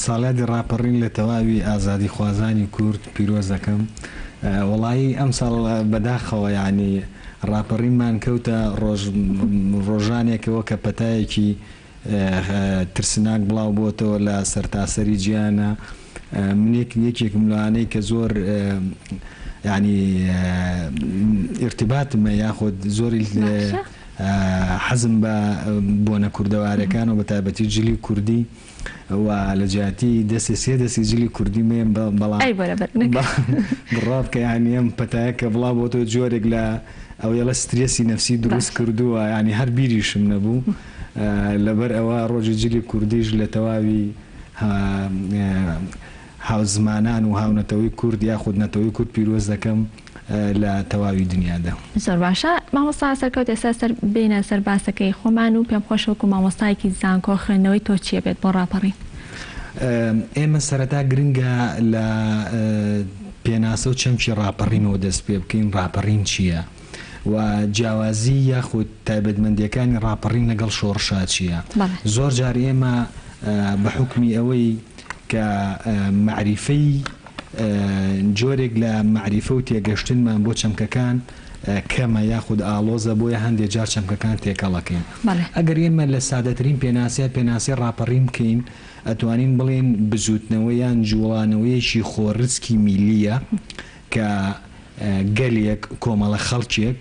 ساڵیادی ڕاپەڕین لە تەواوی ئازادیخوازانی کورد پیرۆز دەکەم. وەڵایی ئەمساڵ بەداخەوە یانی ڕاپەڕینمان کەوتە ڕۆژ ڕۆژانێکەوە کە پەتایەکی ترسناک بڵاو بۆتەوە لە سەرتاسەری جیهانا من یەکێکم لەوانەی کە زۆر یانی ئیرتیباتم هەیە یاخود زۆر حەزم بە بۆنە کوردەوارەکان و بە تایبەتی جلی کوردی و لە جیاتی دەستێ سێ دەستی جلی کوردیم هەیە بەڵام ئەی بۆ لەبەر نەکە. بڕوا بکە یانی ئەم پەتایە کە بڵاو بۆتەوە جۆرێک لە ئەوەیەڵە سترێسی نەفسی دروست باشە. کردووە یانی هەر بیریشم نەبوو لەبەر ئەوە ڕۆژی جلی کوردیش لە تەواوی هاوزمانان و هاونەتەوەی کورد یاخود نەتەوەی کورد پیرۆز دەکەم لە تەواوی دنیادا. زۆر باشە مامۆستا سەرکەوت ئێستا سەر بێینە سەر باسەکەی خۆمان و پێم خۆشە وەکو مامۆستایەکی زانکۆ خوێندنەوەی تۆ چیە بێت بۆ ڕاپەڕین؟ ئێمە سەرەتا گرنگە لە پێناسە و چەمکی ڕاپەڕینەوە دەست پێ بکەین، ڕاپەڕین چییە؟ و جیاوازی یاخود تایبەتمەندییەکانی ڕاپەڕین لەگەڵ شۆڕشا چییە؟ زۆر جار ئێمە بە حوکمی ئەوەی کە مەعریفەی جۆرێک لە مەعریفە و تێگەشتنمان بۆ چەمکەکان کەمە یاخود ئاڵۆزە بۆیە هەندێ جار چەمکەکان تێکەڵ ئەکەین. ئەگەر ئێمە لە سادەترین پێناسەیا پێناسەی ڕاپەڕین بکەین ئەتوانین بڵێین بزووتنەوە یان جووڵانەوەیەکی خۆڕسکی میللییە کە گەلێک، کۆمەڵە خەڵکێک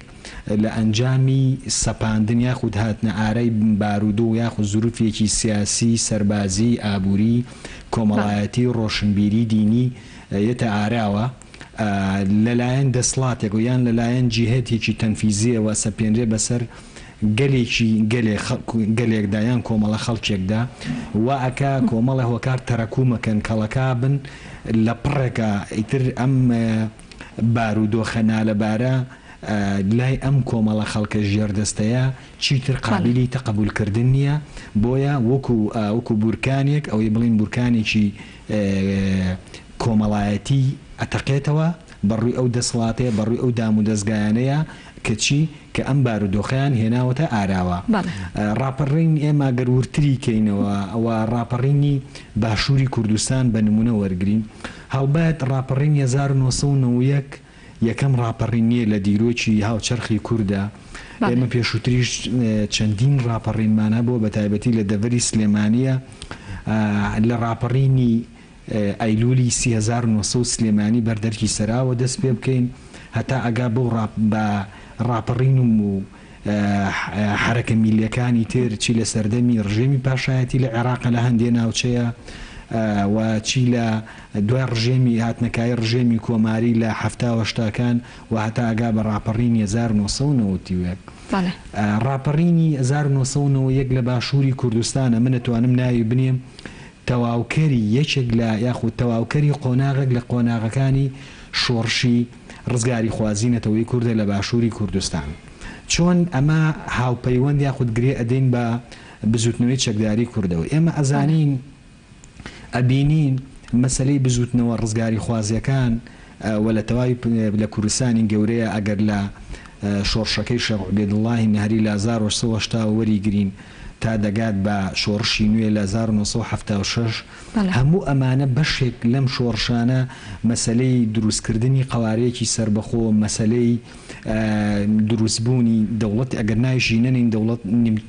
لە ئەنجامی سەپاندن یاخود هاتنە ئارای بارودۆ یاخود زروفێکی سیاسی، سەربازی، ئابووری، کۆمەڵایەتی، ڕۆشنبیری، دینی یەتە ئاراوە لە لایەن دەسڵاتێکەوە یان لە لایەن جیهەتێکی تەنفیزیەوە سەپێنرێ بەسەر گەلێکی گەلێ گەلێکدا یان کۆمەڵە خەڵکێکدا وا ئەکا کۆمەڵە هۆکار تەرەکومەکەن کەڵەکا بن لە پڕێکا ئیتر ئەم بارودۆخە نالەبارە لای ئەم کۆمەڵە خەڵکە ژێردەستەیە چیتر قابیلی تەقەبول کردن نیە بۆیە وەکو وەکو بورکانێک ئەوەی بڵێین بورکانێکی کۆمەڵایەتی ئەتەقێتەوە بە ڕووی ئەو دەسڵاتەیە بە ڕووی ئەو دامودەزگایانەیە کە چی کە ئەم بارودۆخەیان هێناوەتە ئاراوە. ڕاپەڕین ئێمە گەر وردتری کەینەوە و ڕاپەڕینی باشووری کوردستان بە نموونە وەرگرین، هەڵبەت ڕاپەڕینی 1991 یەکەم ڕاپەڕین نییە لە دیرۆکی هاوچەرخی کوردا، ئێمە پێشووتریش چەندین ڕاپەڕینمان هەبووە بەتایبەتی لە دەڤەری سلێمانییە لە ڕاپەڕینی ئەیلولی 3900 سلێمانی بەر دەرکی سەراوە دەست پێ بکەین هەتا ئەگا بەو بە ڕاپەڕین و حەرەکە میللیەکانی تر چی لە سەردەمی ڕژێمی پاشایەتی لە عێراق لە هەندێ ناوچەیە و چی لە دوای ڕژێمی هاتنەکایەی ڕژێمی کۆماری لە حەفتا و هەشتاکان و هەتا ئەگا بە ڕاپەڕینی 1991. ڕاپەڕینی 1991 لە باشووری کوردستانە من ئەتوانم ناوی بنێم تەواوکەری یەکێک لە یاخود تەواوکەری قۆناغێک لە قۆناغەکانی شۆڕشی. ڕزگاریخوازی نەتەوەی کوردە لە باشووری کوردستان. چۆن ئەمە هاوپەیوەند یاخود گرێ ئەدەین بە بزووتنەوەی چەکداری کوردەوە؟ ئێمە ئەزانین، ئەبینین مەسەلەی بزووتنەوە ڕزگاریخوازیەکان و لە تەواوی لە کوردستانی گەورەیە ئەگەر لە شۆڕشەکەی شێخ عوبێدوڵڵاهی نەهری لە 1880 وە وەریگرین تا دەگات بە شۆڕشی نوێ لە 1976 هەموو ئەمانە بەشێک لەم شۆڕشانە مەسەلەی دروستکردنی قەوارەیەکی سەربەخۆ مەسەلەی دروستبوونی دەوڵەت ئەگەر ناویشی نەنێین دەوڵەت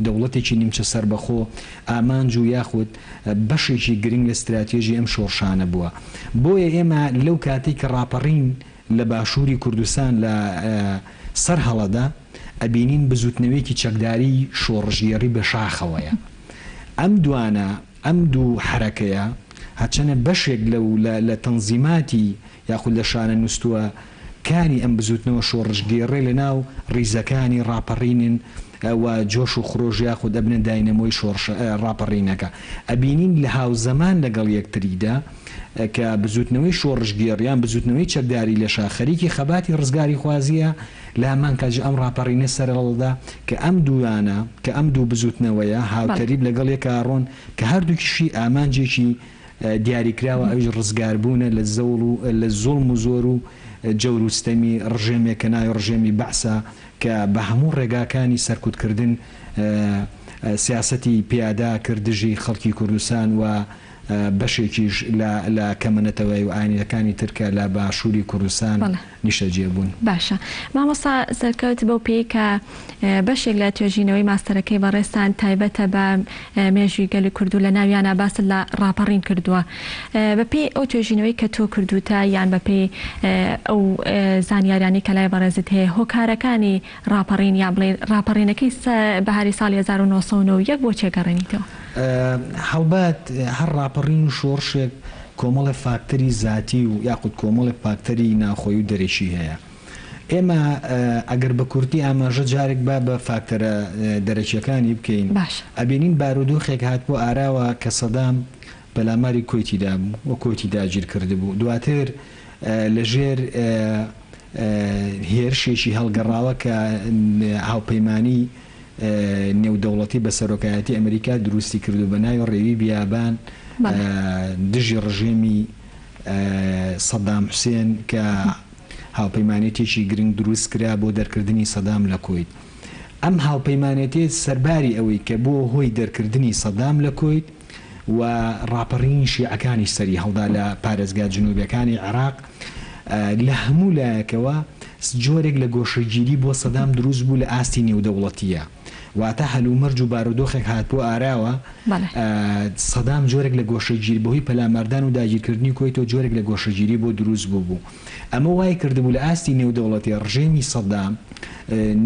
دەوڵەتێکی نیمچە سەربەخۆ ئامانج و یاخود بەشێکی گرنگ لە ستراتێژی ئەم شۆڕشانە بووە. بۆیە ئێمە لەو کاتەی کە ڕاپەڕین لە باشووری کوردستان لە سەر هەڵەدا ئەبینین بزووتنەوەیەکی چەکداریی شۆڕشگێڕی بە شاخەوەیە. ئەم دوانە، ئەم دوو حەرەکەیە هەرچەنە بەشێک لەو لە لە تەنزیماتی یاخود لە شانە نوستووە کانی ئەم بزووتنەوە شۆڕشگێڕێ لە ناو ڕیزەکانی ڕاپەڕینن و جۆش و خرۆش یاخود ئەبنە داینەمۆی شۆڕش ڕاپەڕینەکە. ئەبینین لە هاوزەمان لەگەڵ یەکتریدا کە بزووتنەوەی شۆڕشگێڕ یان بزووتنەوەی چەکداری لە شاخ خەریکی خەباتی ڕزگاریخوازییە لە هەمان کاتیش ئەم ڕاپەڕینە سەرهەڵدەدا کە ئەم دووانە کە ئەم دوو بزووتنەوەیە هاوتەریب لەگەڵ یەکا ڕۆن کە هەردووکیشی ئامانجێکی دیاریکراوە ئەویش ڕزگاربوونە لە زەوڵ و لە زوڵم و زۆر و جەور و ستەمی ڕژێمێک کە ناوی ڕژێمی بەعسە کە بە هەموو ڕێگاکانی سەرکوتکردن سیاسەتی پیادە کرد دژی خەڵکی کوردستان و بەشێکیش لە لە کەمە نەتەوەیی و ئاینیەکانی تر کە لە باشووری کوردستان نیشتەجێ بوون. باشە مامۆستا سەرکەوت بەو پێیەی کە بەشێک لە توێژینەوەی ماستەرەکەی بەڕێزتان تایبەتە بە مێژووی گەلی کورد و لە ناویانا باست لە ڕاپەڕین کردووە بە پێی ئەو توێژینەوەی کە تۆ کردووتە یان بە پێی ئەو زانیاریانەی کە لای بەڕێزت هەیە هۆکارەکانی ڕاپەڕین یان بڵێین ڕاپەڕینەکەی بەهاری ساڵی 1991 بۆ چێ گەڕێنیتەوە؟ هەڵبەت هەر ڕاپەڕین و شۆڕشێک کۆمەڵێ فاکتەری زاتی و یاخود کۆمەڵێک فاکتەری ناوخۆیی و دەرەکی هەیە. ئێمە ئەگەر بە کورتی ئاماژە جارێک با بە فاکتەرە دەرەکییەکانی بکەین، باشە. ئەبینین بارودۆخێک هاتبووە ئاراوە کە سەدام پەلاماری کوەیتی دابوو و کوەیتی داگیر کردبوو. دواتر لە ژێر هێرشێکی هەڵگەڕاوە کە هاوپەیمانی نێودەوڵەتی بە سەرۆکایەتی ئەمریکا دروستی کرد و بە ناوی ڕێوی بیابان دژی ڕژێمی سەدام حوسێن کە هاوپەیمانێتیەکی گرنگ دروست کرا بۆ دەرکردنی سەدام لە کوەیت. ئەم هاوپەیمانێتیە سەرباری ئەوەی کە بووە هۆی دەرکردنی سەدام لە کوەیت و ڕاپەڕینی شیعەکانیش سەری هەڵدا لە پارێزگا جنوبیەکانی عێراق، لە هەموو لایەکەوە جۆرێک لە گۆشەگیری بۆ سەدام دروست بوو لە ئاستی نێودەوڵەتییە. واتە هەلومەرج و بارودۆخێک هاتبووە ئاراوە، سەدام جۆرێک لە گۆشەگیری بەهۆی پەلاماردان و داگیرکردنی کوەیتەوە جۆرێک لە گۆشەگیری بۆ دروست بووبوو. ئەمە وای کردبوو لە ئاستی نێودەوڵەتی ڕژێمی سەدام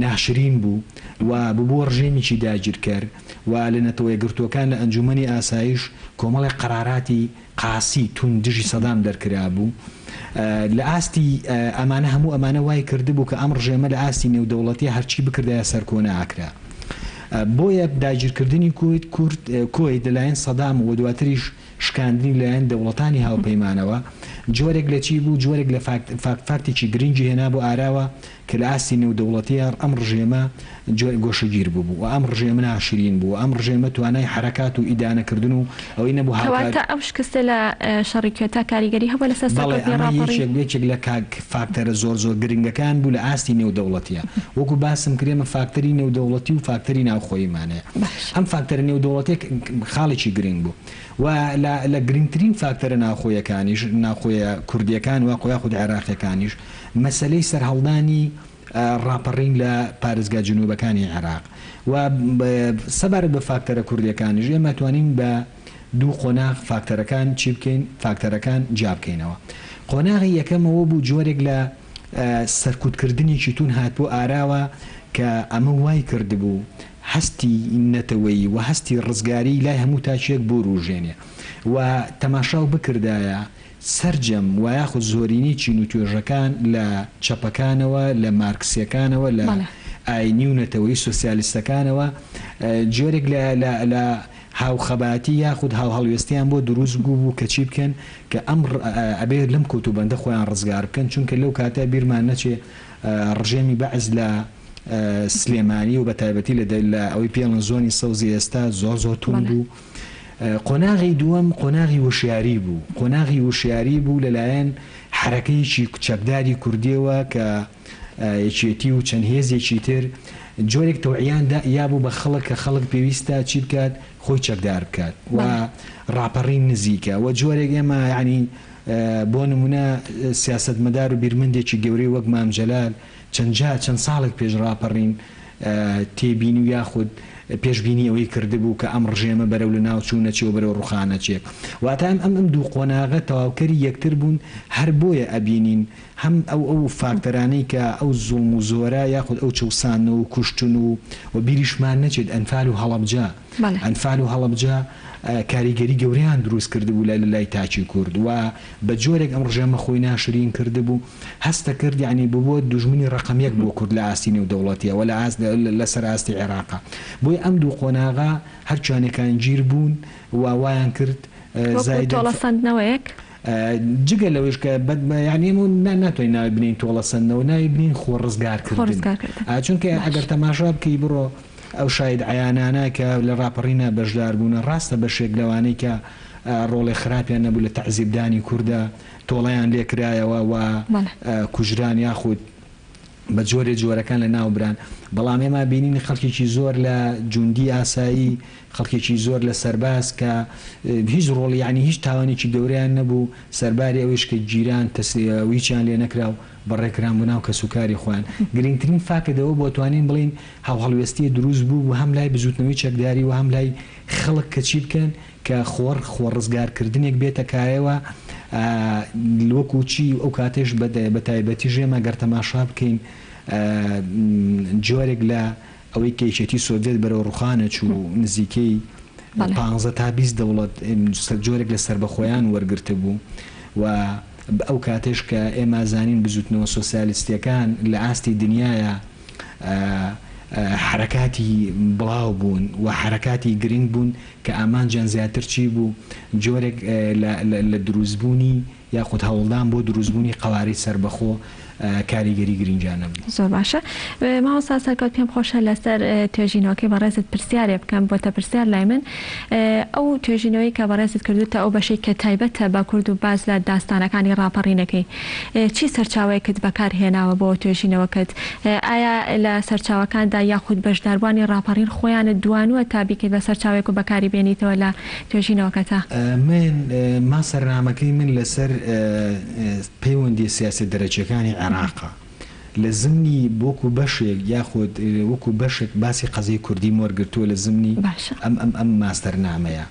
ناشرین بوو و ببووە ڕژێمیکی داگیرکەر و لە نەتەوەیەکگرتووەکان لە ئەنجوومەنی ئاسایش کۆمەڵێک قەراراتی قاسی توند دژی سەدام دەرکرابوو لە ئاستی ئەمانە هەموو ئەمانە وای کردبوو کە ئەم ڕژێمە لە ئاستی نێودەوڵەتی هەرچی بکردایە سەرکۆنە ئەکرا بۆیە داگیرکردنی کوەیت کورد کوەیت لەلایەن سەدام و دواتریش شکاندنی لەلایەن دەوڵەتانی هاوپەیمانەوە جۆرێک لە چی بوو جۆرێک لە فاکت فاکتێکی گرنگی هێنابوو ئاراوە کە لە ئاستی نێودەوڵەتییا ئەم ڕژێمە گۆشەگیر بووبوو و ئەم ڕژێمە ناشرین بوو و ئەم ڕژێمە توانای حەرەکات و ئیدانەکردن و ئەوەی نەبوو هاوکار کەواتە ئەو شکستە لە شەڕی کوێتا کاریگەری هەبووە لەسەر بەڵێ سەرکەوتنی ئەمە ڕاپەڕین؟ یەکێک یەکێک لە فاکتەرە زۆر زۆر گرنگەکان بوو لە ئاستی نێودەوڵەتییا. وەکو باسم کرد ئێمە فاکتەری نێودەوڵەتی و فاکتەری ناوخۆییمان هەیە. باشە. ئەم فاکتەرە نێودەوڵەتییە خاڵێکی گرنگ بوو و لە لە گرنگترین فاکتەرە ناوخۆیەکانیش ناوخۆیە کوردییەکان و یاخود عێراقییەکانیش مەسەلەی سەرهەڵدانی ڕاپەڕین لە پارێزگا جنوبەکانی عێراق و سەبارەت بە فاکتەرە کوردیەکانیش ئێمە توانین بە دوو قۆناغ فاکتەرەکان چی بکەین فاکتەرەکان جیا بکەینەوە قۆناغی یەکەم ئەوە بوو جۆرێک لە سەرکوتکردنێکی توند هاتبوو ئاراوە کە ئەمە وای کردبوو هەستی نەتەوەیی و هەستی ڕزگاری لای هەموو تاکێک بوروژێنێ و تەماشاو بکردایە سەرجەم و یاخود زۆرینەی چین و توێژەکان لە چەپەکانەوە، لە مارکسیەکانەوە، لە ئاینی و نەتەوەیی سۆسیالیستەکانەوە جۆرێک لە لە لە. هاوخەباتی یاخود هاوهەڵوێستیان بۆ دروست بووبوو کە چی بکەن کە ئەم ئەبێ لەم کۆتوبەندە خۆیان ڕزگار بکەن چونکە لەو کاتە بیرمان نەچێ ڕژێمی بەعس لە سلێمانی و بە تایبەتی لە لە ئەوەی پێڵن زۆنی سەوزی ئێستا زۆر زۆر توند بوو. قۆناغی دووەم قۆناغی وشیاری بوو قۆناغی وشیاری بوو لەلایەن حەرەکەیەکی چەکداری کوردیەوە کە یەکێتی و چەند هێزێکی تر جۆرێک تەوعیان دا یابوو بە خەڵک کە خەڵک پێویستە چی بکات خۆی چەکدار بکات و ڕاپەڕین نزیکە و جۆرێک ئێمە یانی بۆ نمونە سیاسەتمەدار و بیرمەندێکی گەورەی وەک مام جەلال چەند جار چەند ساڵێک پێش ڕاپەڕین تێبینی و یاخود پێشبینی ئەوەی کردبوو کە ئەم ڕژێمە بەرەو لەناوچوون ئەچێ و بەرەو ڕوخان ئەچێ. واتە ئەم ئەم ئەم دوو قۆناغە تەواوکەری یەکتر بوون هەر بۆیە ئەبینین هەم ئەو ئەو فاکتەرانەی کە ئەو زوڵم و زۆرە یاخود ئەو چەوساندنەوە و کوشتن و و بیریشمان نەچێت ئەنفال و هەڵەبجە ئەنفال و هەڵەبجە کاریگەری گەورەیان دروست کردبوو لە لای تاکی کورد و بە جۆرێک ئەم ڕژێمە خۆی ناشرین کردبوو هەستە کرد یانی ببوە دوژمنی ڕەقەم یەک بۆ کورد لە ئاستی نێودەوڵەتیە و لە ئاست لە سەر ئاستی عێراقا بۆیە ئەم دوو قۆناغە هەر چوانێکان گیر بوون و وایان کرد وەکو زایدەن تۆڵە سەندنەوەیەک؟ جگە لەوەیش کە بە یانی ئێمە نا ناتوانین ناوی بنێین تۆڵە سەندنەوە ناوی بنێین خۆ ڕزگار خۆ کردن ڕزگار کردن چونکە باش. ئەگەر تەماشا بکەی بڕۆ ئەو شاهید عەیانانە کە لە ڕاپەڕینا بەشدار بوونە ڕاستە بەشێک لەوانەی کە ڕۆڵێ خراپیان نەبوو لە تەعزیبدانی کوردا تۆڵەیان لێ کرایەوە و کوژران یاخود بە جۆرێ جۆرەکان لە ناو بران. بەڵام ئێمە بینین خەڵکێکی زۆر لە جوندی ئاسایی، خەڵکێکی زۆر لە سەرباز کە هیچ ڕۆڵی یانی هیچ تاوانێکی گەورەیان نەبوو، سەرباری ئەوەیش کە گیران و هیچیان لێ نەکرا و بەڕێ کران بۆ ناو کەسوکاری خۆیان. گرینگترین فاکت ئەوە بوو ئەتوانین بڵێین هاوهەڵوێستییە دروست بوو هەم لای بزووتنەوەی چەکداری و هەم لای خەڵک کە چی بکەن کە خۆڕ خۆ ڕزگار کردنێک بێتە کایەوە وەکو چی ئەو کاتەیش بە تایبەتیش ئێمە گەر تەماشا بکەین جۆرێک لە ئەوەی کە یەکێتی سۆڤێت بەرەو ڕوخانە چوو نزیکەی پانزە تا 20 دەوڵەت جۆرێک لە سەربەخۆیان وەرگرتبوو و ئەو کاتەیش کە ئێمە زانین بزوتنەوە سۆسیالیستیەکان لە ئاستی دنیایا حەرەکاتی بڵاو بوون و حەرەکاتی گرنگ بوون کە ئامانجیان زیاتر چی بوو؟ جۆرێک لە لە دروستبوونی یاخود هەوڵدان بۆ دروستبوونی قەوارەی سەربەخۆ کاریگەری گرنگیان هەبوو. زۆر باشە مامۆستا سەرکەوت پێم خۆشە لەسەر توێژینەوەکەی بەڕێزت پرسیارێ بکەم بۆتە پرسیار لای من ئەو توێژینەوەی کە بەڕێزت کردوتە ئەو بەشەی کە تایبەتە بە کورد و باس لە داستانەکانی ڕاپەڕینەکەی چی سەرچاوەیەکت بەکار هێناوە بۆ توێژینەوەکەت؟ ئایا لە سەرچاوەکاندا یاخود بەشداربووانی ڕاپەڕین خۆیانت دوانووە تا بیکەیت بە سەرچاوەیەک و بەکاری بێنیتەوە لە توێژینەوەکەتا؟ من ماستەرنامەکەی من لەسەر پەیوەندیە سیاسیە دەرەکیەکانی عێراقە. لە زمنی وەکو بەشێک یاخود وەکو بەشێک باسی قەزیەی کوردیم وەرگرتووە لە زمنی ئەم ئەم ئەم ماستەرنامەیە.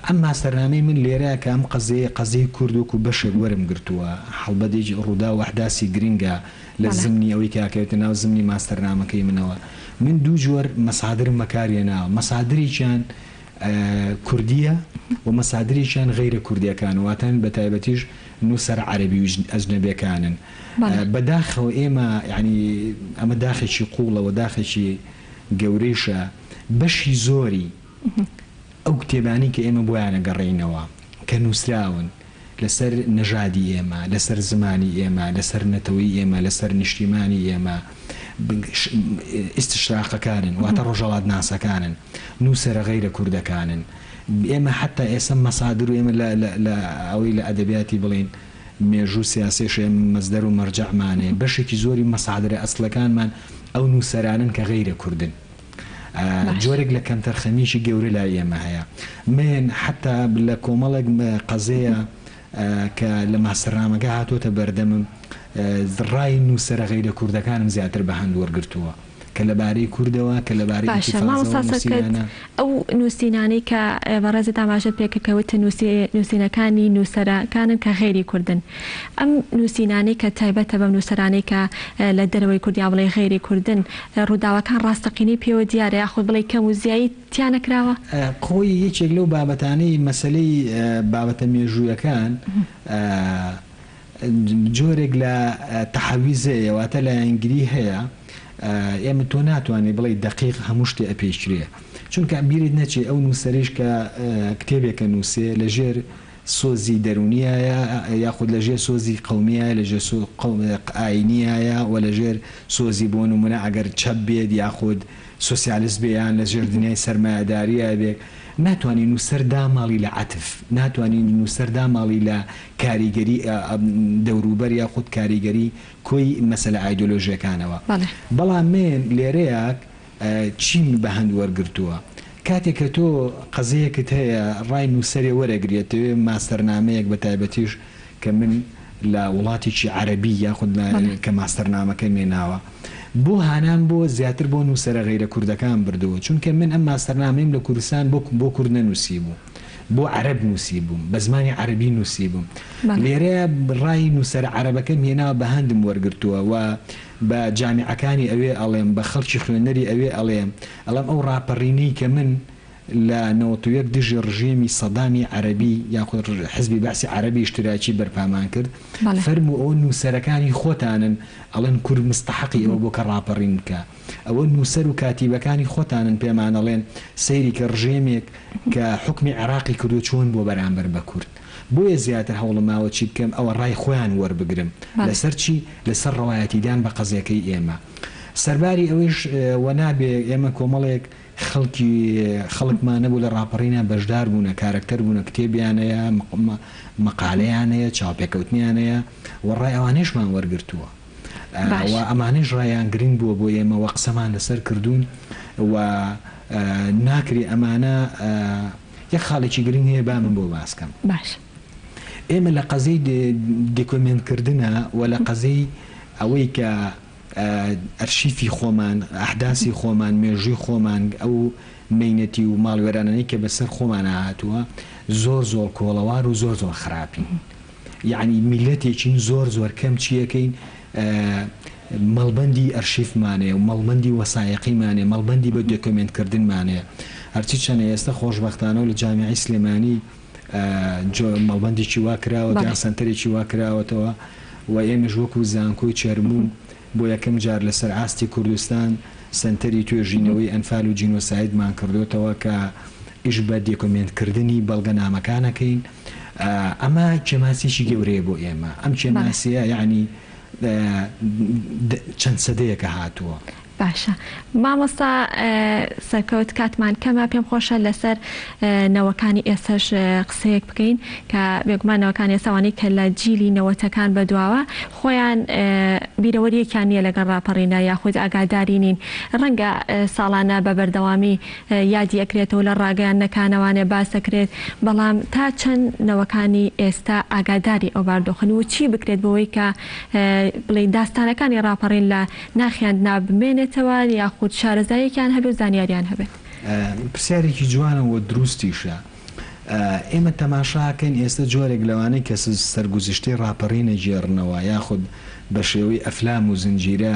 ئەم ماستەرنامەی من لێرە کە ئەم قەزیەیە قەزیەی کورد وەکو بەشێک وەرم گرتووە هەڵبەت یەکی ڕووداو و ئەحداسی گرنگە لە زمنی ئەوەی کە ئەکەوێتە ناو زمنی ماستەرنامەکەی منەوە من دوو جۆر مەسادرم بەکار هێناوە مەسادرێکیان کوردیە و مەسادرێکیان غەیرە کوردیەکان واتە بە تایبەتیش نووسەرە عەرەبی و ئەجنەبیەکانن بە داخەوە ئێمە یانی ئەمە داخێکی قووڵە و داخێکی گەورەیشە بەشی زۆری ئەو کتێبانەی کە ئێمە بۆیان ئەگەڕێینەوە کە نووسراون لەسەر نەژادی ئێمە، لەسەر زمانی ئێمە، لەسەر نەتەوەی ئێمە، لەسەر نیشتیمانی ئێمە، ئیستشراقەکانن، واتە ڕۆژهەڵاتناسەکانن، نووسەرە غەیرە کوردەکانن. ئێمە حەتتا ئێستا مەسادر و ئێمە لە لە لە ئەوەی لە ئەدەبیاتی بڵێین مێژوو سیاسیش ئێمە مەسدەر و مەرجەعمان هەیە، بەشێکی زۆری مەسادرە ئەسڵەکانمان ئەو نووسەرانەن کە غەیرە کوردن. جۆرێک لە کەمتەرخەمییەکی گەورە لای ئێمە هەیە. من حەتا لە کۆمەڵێک قەزێیە کە لە ماستەرنامەکە هاتۆتە بەردەمم ڕای نووسەرە غەیرە کوردەکانم زیاتر بە هەند وەرگرتووە کە لە بارەی کوردەوە کە لە بارەی باشە مامۆستا ئینتیفازەوە سەرکەت نووسیویانە. ئەو نووسینانەی کە بەڕێزت ئاماژەت پێ کرد کە وتت نووسینەکانی نووسەرەکانن کە غەیری کوردن ئەم نووسینانەی کە تایبەتە بەم نووسەرانەی کە لە دەرەوەی کورد یا بڵێی غەیری کوردن ڕووداوەکان ڕاستەقینەی پێوە دیارە یاخود بڵێی کەم و زیایی تیا نەکراوە؟ خۆی یەکێک لەو بابەتانەی مەسەلەی بابەتە مێژوویەکان جۆرێک لە تەحەویز هەیە واتە لایەنگری هەیە ئێمە تۆ ناتوانی بڵێی دەقیق هەموو شتێ ئەپێکرێ. چونکە بیرت نەچێ ئەو نووسەرەیش کە کتێبێک ئەنووسێ لە ژێر سۆزی دەروونیایە یاخود لە ژێر سۆزی قەومیایە لە ژێر ئایینیایە و لە ژێر سۆزی بۆ نموونە ئەگەر چەپ بێت یاخود سۆسیالست بێ یان لە ژێر دنیای سەرمایەدارییا بێ ناتوانی نووسەر داماڵی لە عەتف ناتوانی نووسەر داماڵی لە کاریگەری دەوروبەر یاخود کاریگەری کۆی مەسەلە ئایدۆلۆژیەکانەوە. بەڵام من لێرەیا چیم بە هەند وەرگرتووە؟ کاتێ کە تۆ قەزیەکت هەیە ڕای نووسەرێ وەرەگری ئەتەوێ ماستەرنامەیەک بە تایبەتیش کە من لە وڵاتێکی عەرەبی یاخود لە کە ماستەرنامەکەم هێناوە بۆ هانام بۆ زیاتر بۆ نووسەرە غەیرە کوردەکان بردووە چونکە من ئەم ماستەرنامەیم لە کوردستان بۆ بۆ کورد نەنووسیبوو بۆ عەرەب نووسیبووم بە زمانی عەرەبی نووسیبووم لێرەیا ڕای نووسەرە عەرەبەکەم هێناوە بە هەندم وەرگرتووە و بە جامیعەکانی ئەوێ ئەڵێم، بە خەڵکی خوێنەری ئەوێ ئەڵێم، ئەڵێم ئەو ڕاپەڕینەی کە من لە 91 دژی ڕژێمی سەدامی عەرەبی یاخود حزبی بەعسی عەرەبی ئیشتراکی بەرپامان کرد، فەرموو ئەوە نووسەرەکانی خۆتانن ئەڵێن کورد مستەحەقی ئەوە بووە کە ڕاپەڕین بکا. ئەوە نووسەر و کاتیبەکانی خۆتانن پێمان ئەڵێن سەیری کە ڕژێمێک کە حوکمی عێراقی کردووە چۆن بووە بەرامبەر بە کورد. بۆیە زیاتر هەوڵم ماوە چی بکەم ئەوە ڕای خۆیان وەربگرم لەسەر چی؟ لەسەر ڕەوایەتیدان بە قەزیەکەی ئێمە. سەرباری ئەوەیش وە نابێ ئێمە کۆمەڵێک خەڵکی خەڵکمان هەبوو لە ڕاپەڕینا بەشدار بوونە، کارەکتەر بوونە، کتێبیان هەیە، مەقالەیان هەیە، چاوپێکەوتنیان هەیە و ڕای ئەوانەیشمان وەرگرتووە. و ئەمانەیش ڕایان گرنگ بووە بۆ ئێمە و قسەمان لەسەر کردوون و ناکرێ ئەمانە یەک خاڵێکی گرنگ هەیە با من بۆ باس کەم. باش. ئێمە لە قەزیەی دێکۆمێنت کردنا و لە قەزیەی ئەوەی کە ئەرشیفی خۆمان، ئەحداسی خۆمان، مێژووی خۆمان، ئەو مەینەتی و ماڵوێرانانەی کە بەسەر خۆمانا هاتووە زۆر زۆڵ کۆڵەوار و زۆر زۆر خراپین. یەعنی میللەتێکین زۆر زۆر کەم چیەکەین مەڵبەندی ئەرشیفمان هەیە و مەڵبەندی وەسایقیمان هەیە، مەڵبەندی بە دۆکۆمێنت کردنمان هەیە. هەرچی چەنە ئێستە خۆشبەختانە و لە جامیعەی سلێمانی جۆ مەڵبەندێکی وا کراوەتەوە یان سەنتەرێکی وا کراوەتەوە و ئێمەش وەکوو زانکۆی چەرموو بۆ یەکەم جار لەسەر ئاستی کوردستان سەنتەری توێژینەوەی ئەنفال و جینۆسایدمان کردۆتەوە کە ئیش بە دێکۆمێنت کردنی بەڵگەنامەکان ئەکەین. ئەمە کێماسیەکی گەورەیە بۆ ئێمە. ئەم کێماسیە یەعنی چەند سەدەیەکە هاتووە. باشە مامۆستا سەرکەوت کاتمان کەمە پێم خۆشە لەسەر نەوەکانی ئێستاش قسەیەک بکەین کە بێگومان نەوەکانی ئێستا ئەوانەی کە لە جیلی نەوەتەکان بەدواوە خۆیان بیرەوەریەکیان نییە لەگەڵ ڕاپەڕینە یاخود ئاگاداری نین ڕەنگە ساڵانە بە بەردەوامی یادی ئەکرێتەوە لە ڕاگەیاندنەکانەوانێ باس ئەکرێت بەڵام تا چەند نەوەکانی ئێستا ئاگاداری ئەو باردۆخەن و چی بکرێت بۆوەی کە بڵێین داستانەکانی ڕاپەڕین لە ناخیاندنا بمێنێتەوە یاخود شارەزاییەکیان هەبێت و زانیاریان هەبێت؟ پرسیارێکی جوانە و دروستیشە. ئێمە تەماشا ئەکەین ئێستە جۆرێک لەوانەی کە سەرگوزشتەی ڕاپەڕین ئەگێڕنەوە یاخود بە شێوەی ئەفلام و زنجیرە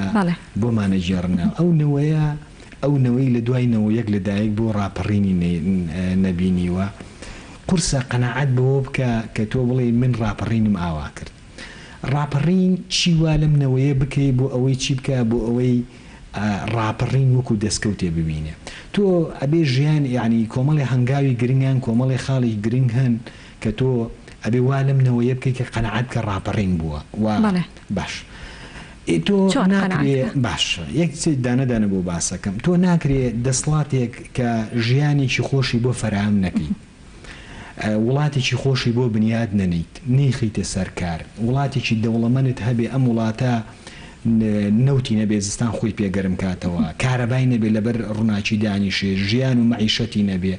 بۆمان ئەگێڕنەوە ئەو نەوەیە ئەو نەوەی لە دوای 91 لە دایک بوو ڕاپەڕینی نەبینیوە قورسە قەناعەت بەوە بکا کە تۆ بڵێی من ڕاپەڕینم ئاوا کرد. ڕاپەڕین چی وا لەم نەوەیە بکەی بۆ ئەوەی چی بکا بۆ ئەوەی ڕاپەڕین وەکو دەسکەوتێ ببینێ تۆ ئەبێ ژیان یەعنی کۆمەڵێ هەنگاوی گرنگ یان کۆمەڵێ خاڵی گرنگ هەن کە تۆ ئەبێ وا لەم نەوەیە بکەی کە قەناعەت بکا ڕاپەڕین بووە و باش ئێ تۆ ناکرێ باش یەک دانە دانە بۆ باسەکەم تۆ ناکرێ دەسڵاتێک کە ژیانێکی خۆشی بۆ فەراهەم نەکەی وڵاتێکی خۆشی بۆ بنیات نەنێیت، نەیخەیتە سەر کار، وڵاتێکی دەوڵەمەنت هەبێ ئەم وڵاتە نەوتی نەبێ زستان خۆی پێ گەرم کاتەوە، کارەبای نەبێ لەبەر ڕوناکی دانیشێ، ژیان و مەعیشەتی نەبێ،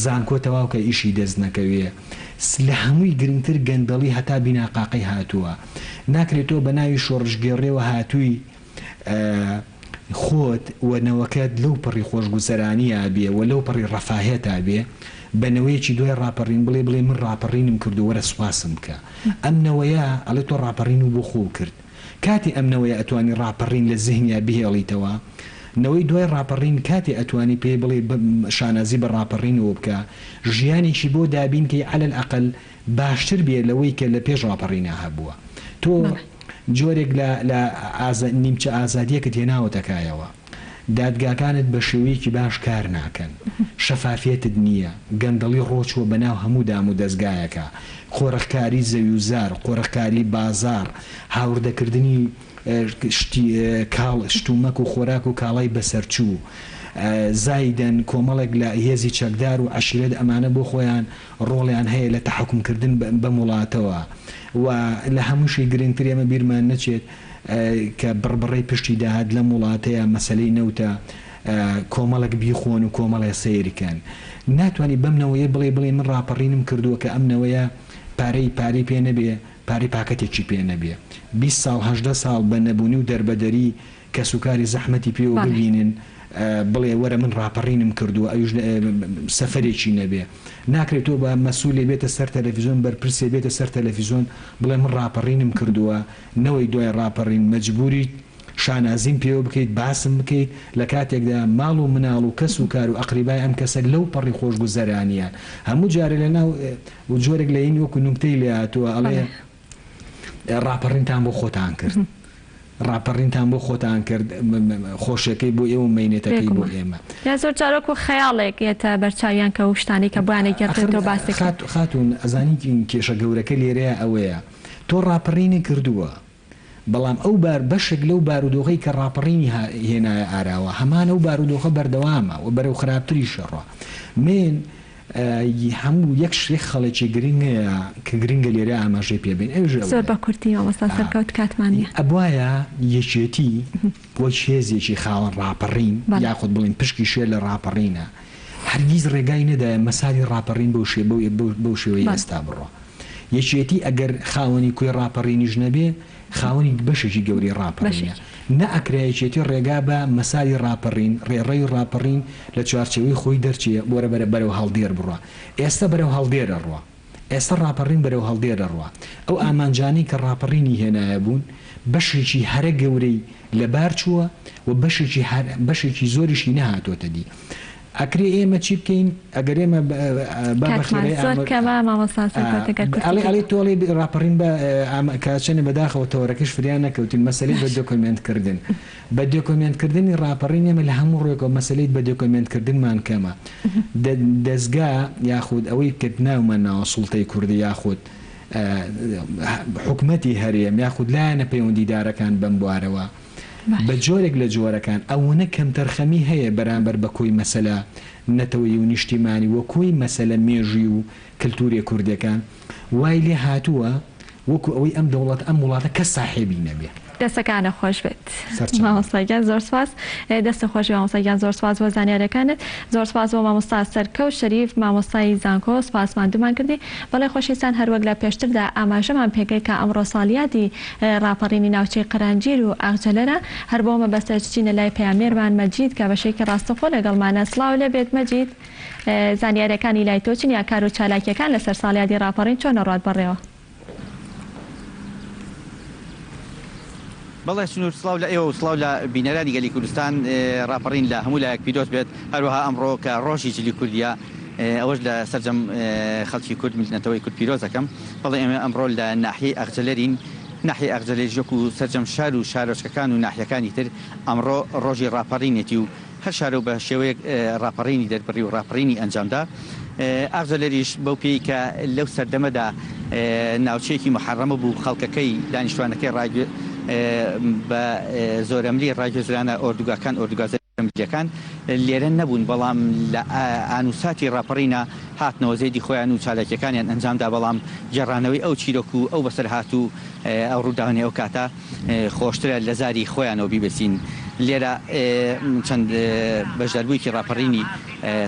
زانکۆ تەواو کە ئیشی دەست نەکەوێ، لە هەمووی گرنگتر گەندەڵی هەتا بیناقاقەی هاتووە. ناکرێ تۆ بە ناوی شۆڕشگێڕیەوە هاتووی، خۆت و نەوەکەت لەو پەڕی خۆشگوزەرانییا بێ و لەو پەڕی ڕەفاهێتا بێ، بە نەوەیەکی دوای ڕاپەڕین بڵێ بڵێ من ڕاپەڕینم کرد و وەرە سوپاسم بکە. ئەم نەوەیە ئەڵێ تۆ ڕاپەڕینو بۆ خۆو کرد. کاتێ ئەم نەوەیە ئەتوانی ڕاپەڕین لە زهنیا بهێڵیتەوە، نەوەی دوای ڕاپەڕین کاتێ ئەتوانی پێی بڵێ شانازی بە ڕاپەڕینەوە بکە، ژیانێکی بۆ دابین کەی عەلە الئەقەل باشتر بێ لەوەی کە لە پێش ڕاپەڕینا هەبووە. تۆ جۆرێک لە لە ئازا نیمچە ئازادیەکت هێناوەتە کایەوە. دادگاکانت بە شێوەیەکی باش کار ناکەن، شەفافیەتت نییە، گەندەڵی ڕۆچووە بە ناو هەموو دام و دەزگایەکا، قۆرخکاری زەوی و زار، قۆرخکاری بازاڕ، هاوردەکردنی شتی کاڵ، شتومەک و خۆراک و کاڵای بەسەرچوو، زایدەن کۆمەڵێک لە هێزی چەکدار و عەشیرەت ئەمانە بۆ خۆیان ڕۆڵیان هەیە لە تەحەکوم کردن بەم وڵاتەوە و لە هەمووشی گرنگتر ئێمە بیرمان نەچێت کە بڕبڕەی پشتی داهات لەم وڵاتەیە مەسەلەی نەوتە کۆمەڵێک بیخۆن و کۆمەڵێ سەیر کەن ناتوانی بەم نەوەیە بڵێی بڵێی من ڕاپەڕینم کردووە کە ئەم نەوەیە پارەی پارەی پێ نەبێ پارەی پاکەتێکی پێ نەبێ 20 ساڵ 18 ساڵ بە نەبوونی و دەربەدەری کەسوکاری زەحمەتی پێوە ببینن بڵێ وەرە من ڕاپەڕینم کردووە ئەویش سەفەرێکی نەبێ ناکرێت تۆ بە مەسولێ بێتە سەر تەلەفیزۆن بەرپرسێ بێتە سەر تەلەفیزۆن بڵێ من ڕاپەڕینم کردووە نەوەی دوای ڕاپەڕین مەجبوریت شانازیم پێوە بکەیت باسم بکەیت لە کاتێکدا ماڵ و مناڵ و کەس و کار و ئەقریبای ئەم کەسە لەو پەڕی خۆشگوزەرانیە هەموو جارێ لە ناو جۆرێک لە ین وەکو نوکتەی لێ هاتووە ئەڵێ ڕاپەڕینتان بۆ خۆتان کرد ڕاپەڕینتان بۆ خۆتان کرد خۆشیەکەی بۆ ئێوە مەینەتەکەی بۆ ئێمە. یا زۆر جار وەکو خەیاڵێک یەتە بەرچاویان کە ئەو شتانەی کە بۆیان ئەگێڕدرێتەوە ئەخر باسی کرد. خاتوون ئەزانی کێشە گەورەکە لێرەیا ئەوەیە تۆ ڕاپەڕینت کردووە بەڵام ئەو بار بەشێک لەو بارودۆخەی کە ڕاپەڕینی هێنایە ئاراوە هەمان ئەو بارودۆخە بەردەوامە و بەرەو خراپتریش ئەڕوا. من هەموو یەک شتێک خەڵێکی گرنگ هەیە کە گرنگە لێرە ئاماژەی پێ بەین ئەویش زۆر ئەوەیە بە کورتی مامۆستا سەرکەوت کاتمان نیە. ئەبوایە یەکێتی وەک هێزێکی خاوەن ڕاپەڕین بەڵێ. یاخود بڵێین پشکی شێر لە ڕاپەڕینە هەرگیز ڕێگای نەدایە مەساری ڕاپەڕین بەو شێ بەو شێوەیەی بەڵێ. ئێستا بڕوا. یەکێتی ئەگەر خاوەنی کۆی ڕاپەڕینیش نەبێ خاوەنی بەشێکی گەورەی ڕاپەڕینە. بەشێکی. نەئەکرا یەکێتی ڕێگا بە مەساری ڕاپەڕین، ڕێڕەوی ڕاپەڕین لە چوارچێوەی خۆی دەرچێ بۆرە بەرە بەرەو هەڵدێر بڕوا. ئێستە بەرەو هەڵدێر ئەڕوا. ئێستە ڕاپەڕین بەرەو هەڵدێر ئەڕوا. ئەو ئامانجانەی کە ڕاپەڕینی هێنایە بوون بەشێکی هەرە گەورەی لەبار چووە و بەشێکی هەر بەشێکی زۆریشی نەهاتۆتە دی. ئەکرێ ئێمە چی بکەین ئەگەر ئێمە با بە کاتمان خێرایی زۆر ئامە کەمە مامۆستا سەرکەوت ئەگەر کورتی ئەڵێ ئەڵێ کەیتەوە. تۆ ئەڵێی ڕاپەڕین بە ئامە کە چەنێ بەداخەوە تەوەرەکەش فریا نەکەوتین مەسەلەی بە باش. دۆکۆمێنت کردن بە دۆکۆمێنت کردنی ڕاپەڕین ئێمە لە هەموو ڕوێکەوە مەسەلەی بە دۆکۆمێنت کردنمان کەمە دە دەزگا یاخود ئەوەی کە ناومان ناوە سوڵتەی کوردی یاخود حکومەتی هەرێم یاخود لایەنە پەیوەندیدارەکان بەم بوارەوە بە جۆرێک لە جۆرەکان ئەوەنە کەمتەرخەمی هەیە بەرامبەر بە کۆی مەسەلە نەتەوەیی و نیشتیمانی و کۆی مەسەلە مێژووی و کلتوریە کوردیەکان وای لێ هاتووە وەکو ئەوەی ئەم دەوڵەت ئەم وڵاتە کەس ساحێبی نەبێ. دەستەکانت خۆش بێت سەرچاوە. مامۆستا گیان زۆر سوپاس. دەستت خۆش بێ مامۆستا گیان زۆر سوپاس بۆ زانیاریەکانت زۆر سوپاس بۆ مامۆستا سەرکەوت شەریف مامۆستای زانکۆ سوپاس ماندوومان کردی بەڵێ خۆشەویستان هەروەک لە پێشتردا ئاماژەمان پێکرد کە ئەمڕۆ ساڵیادی ڕاپەڕینی ناوچەی قەرانجیر و ئاغجەلەرە، هەر بەو مەبەستە چچینە لای پەیامنێرمان مەجید کە بەشێکی ڕاستەوخۆ لەگەڵمانە. سڵاو لێبێت مەجید، زانیاریەکانی لای تۆ چین یا کار و چالاکیەکان لەسەر ساڵیادی ڕاپەڕین چۆن ئەڕوات بەڕێوە؟ بەڵێ سنوور، سڵاو لە ئێوە و سڵاو لە بینەرانی گەلی کوردستان، ڕاپەڕین لە هەموو لایەک پیرۆز بێت، هەروەها ئەمڕۆ کە ڕۆژی جلی کوردیە ئەوەش لە سەرجەم خەڵکی کورد نەتەوەی کورد پیرۆز دەکەم. بەڵێ ئێمە ئەمڕۆ لە ناحیەی ئاغجەلەرین، ناحیەی ئاغجەلەریش وەکو سەرجەم شار و شارۆچکەکان و ناحیەکانی تر ئەمڕۆ ڕۆژی ڕاپەڕینێتی و هەر شارە و بە شێوەیەک ڕاپەڕینی دەربڕی و ڕاپەڕینی ئەنجامدا. ئاغجەلەریش بەو پێی کە لەو سەردەمەدا ناوچەیەکی موحەڕەمە بوو خەڵکەکەی دانیشتوانەکەی بە زۆرەملی ڕاگوێزرانە ئۆردوگاکان، ئۆردوگا زۆرەملییەکان لێرە نەبوون، بەڵام لە ئانوساتی ڕاپەڕینا هاتنەوە زێدی خۆیان و چالاکییەکانیان ئەنجامدا، بەڵام گێڕانەوەی ئەو چیرۆک و ئەو بەسەرهات و ئەو ڕووداوانەی ئەو کاتە خۆشترە لە زاری خۆیانەوە بیبیستین. لێرە چەند بەشداربوویەکی ڕاپەڕینی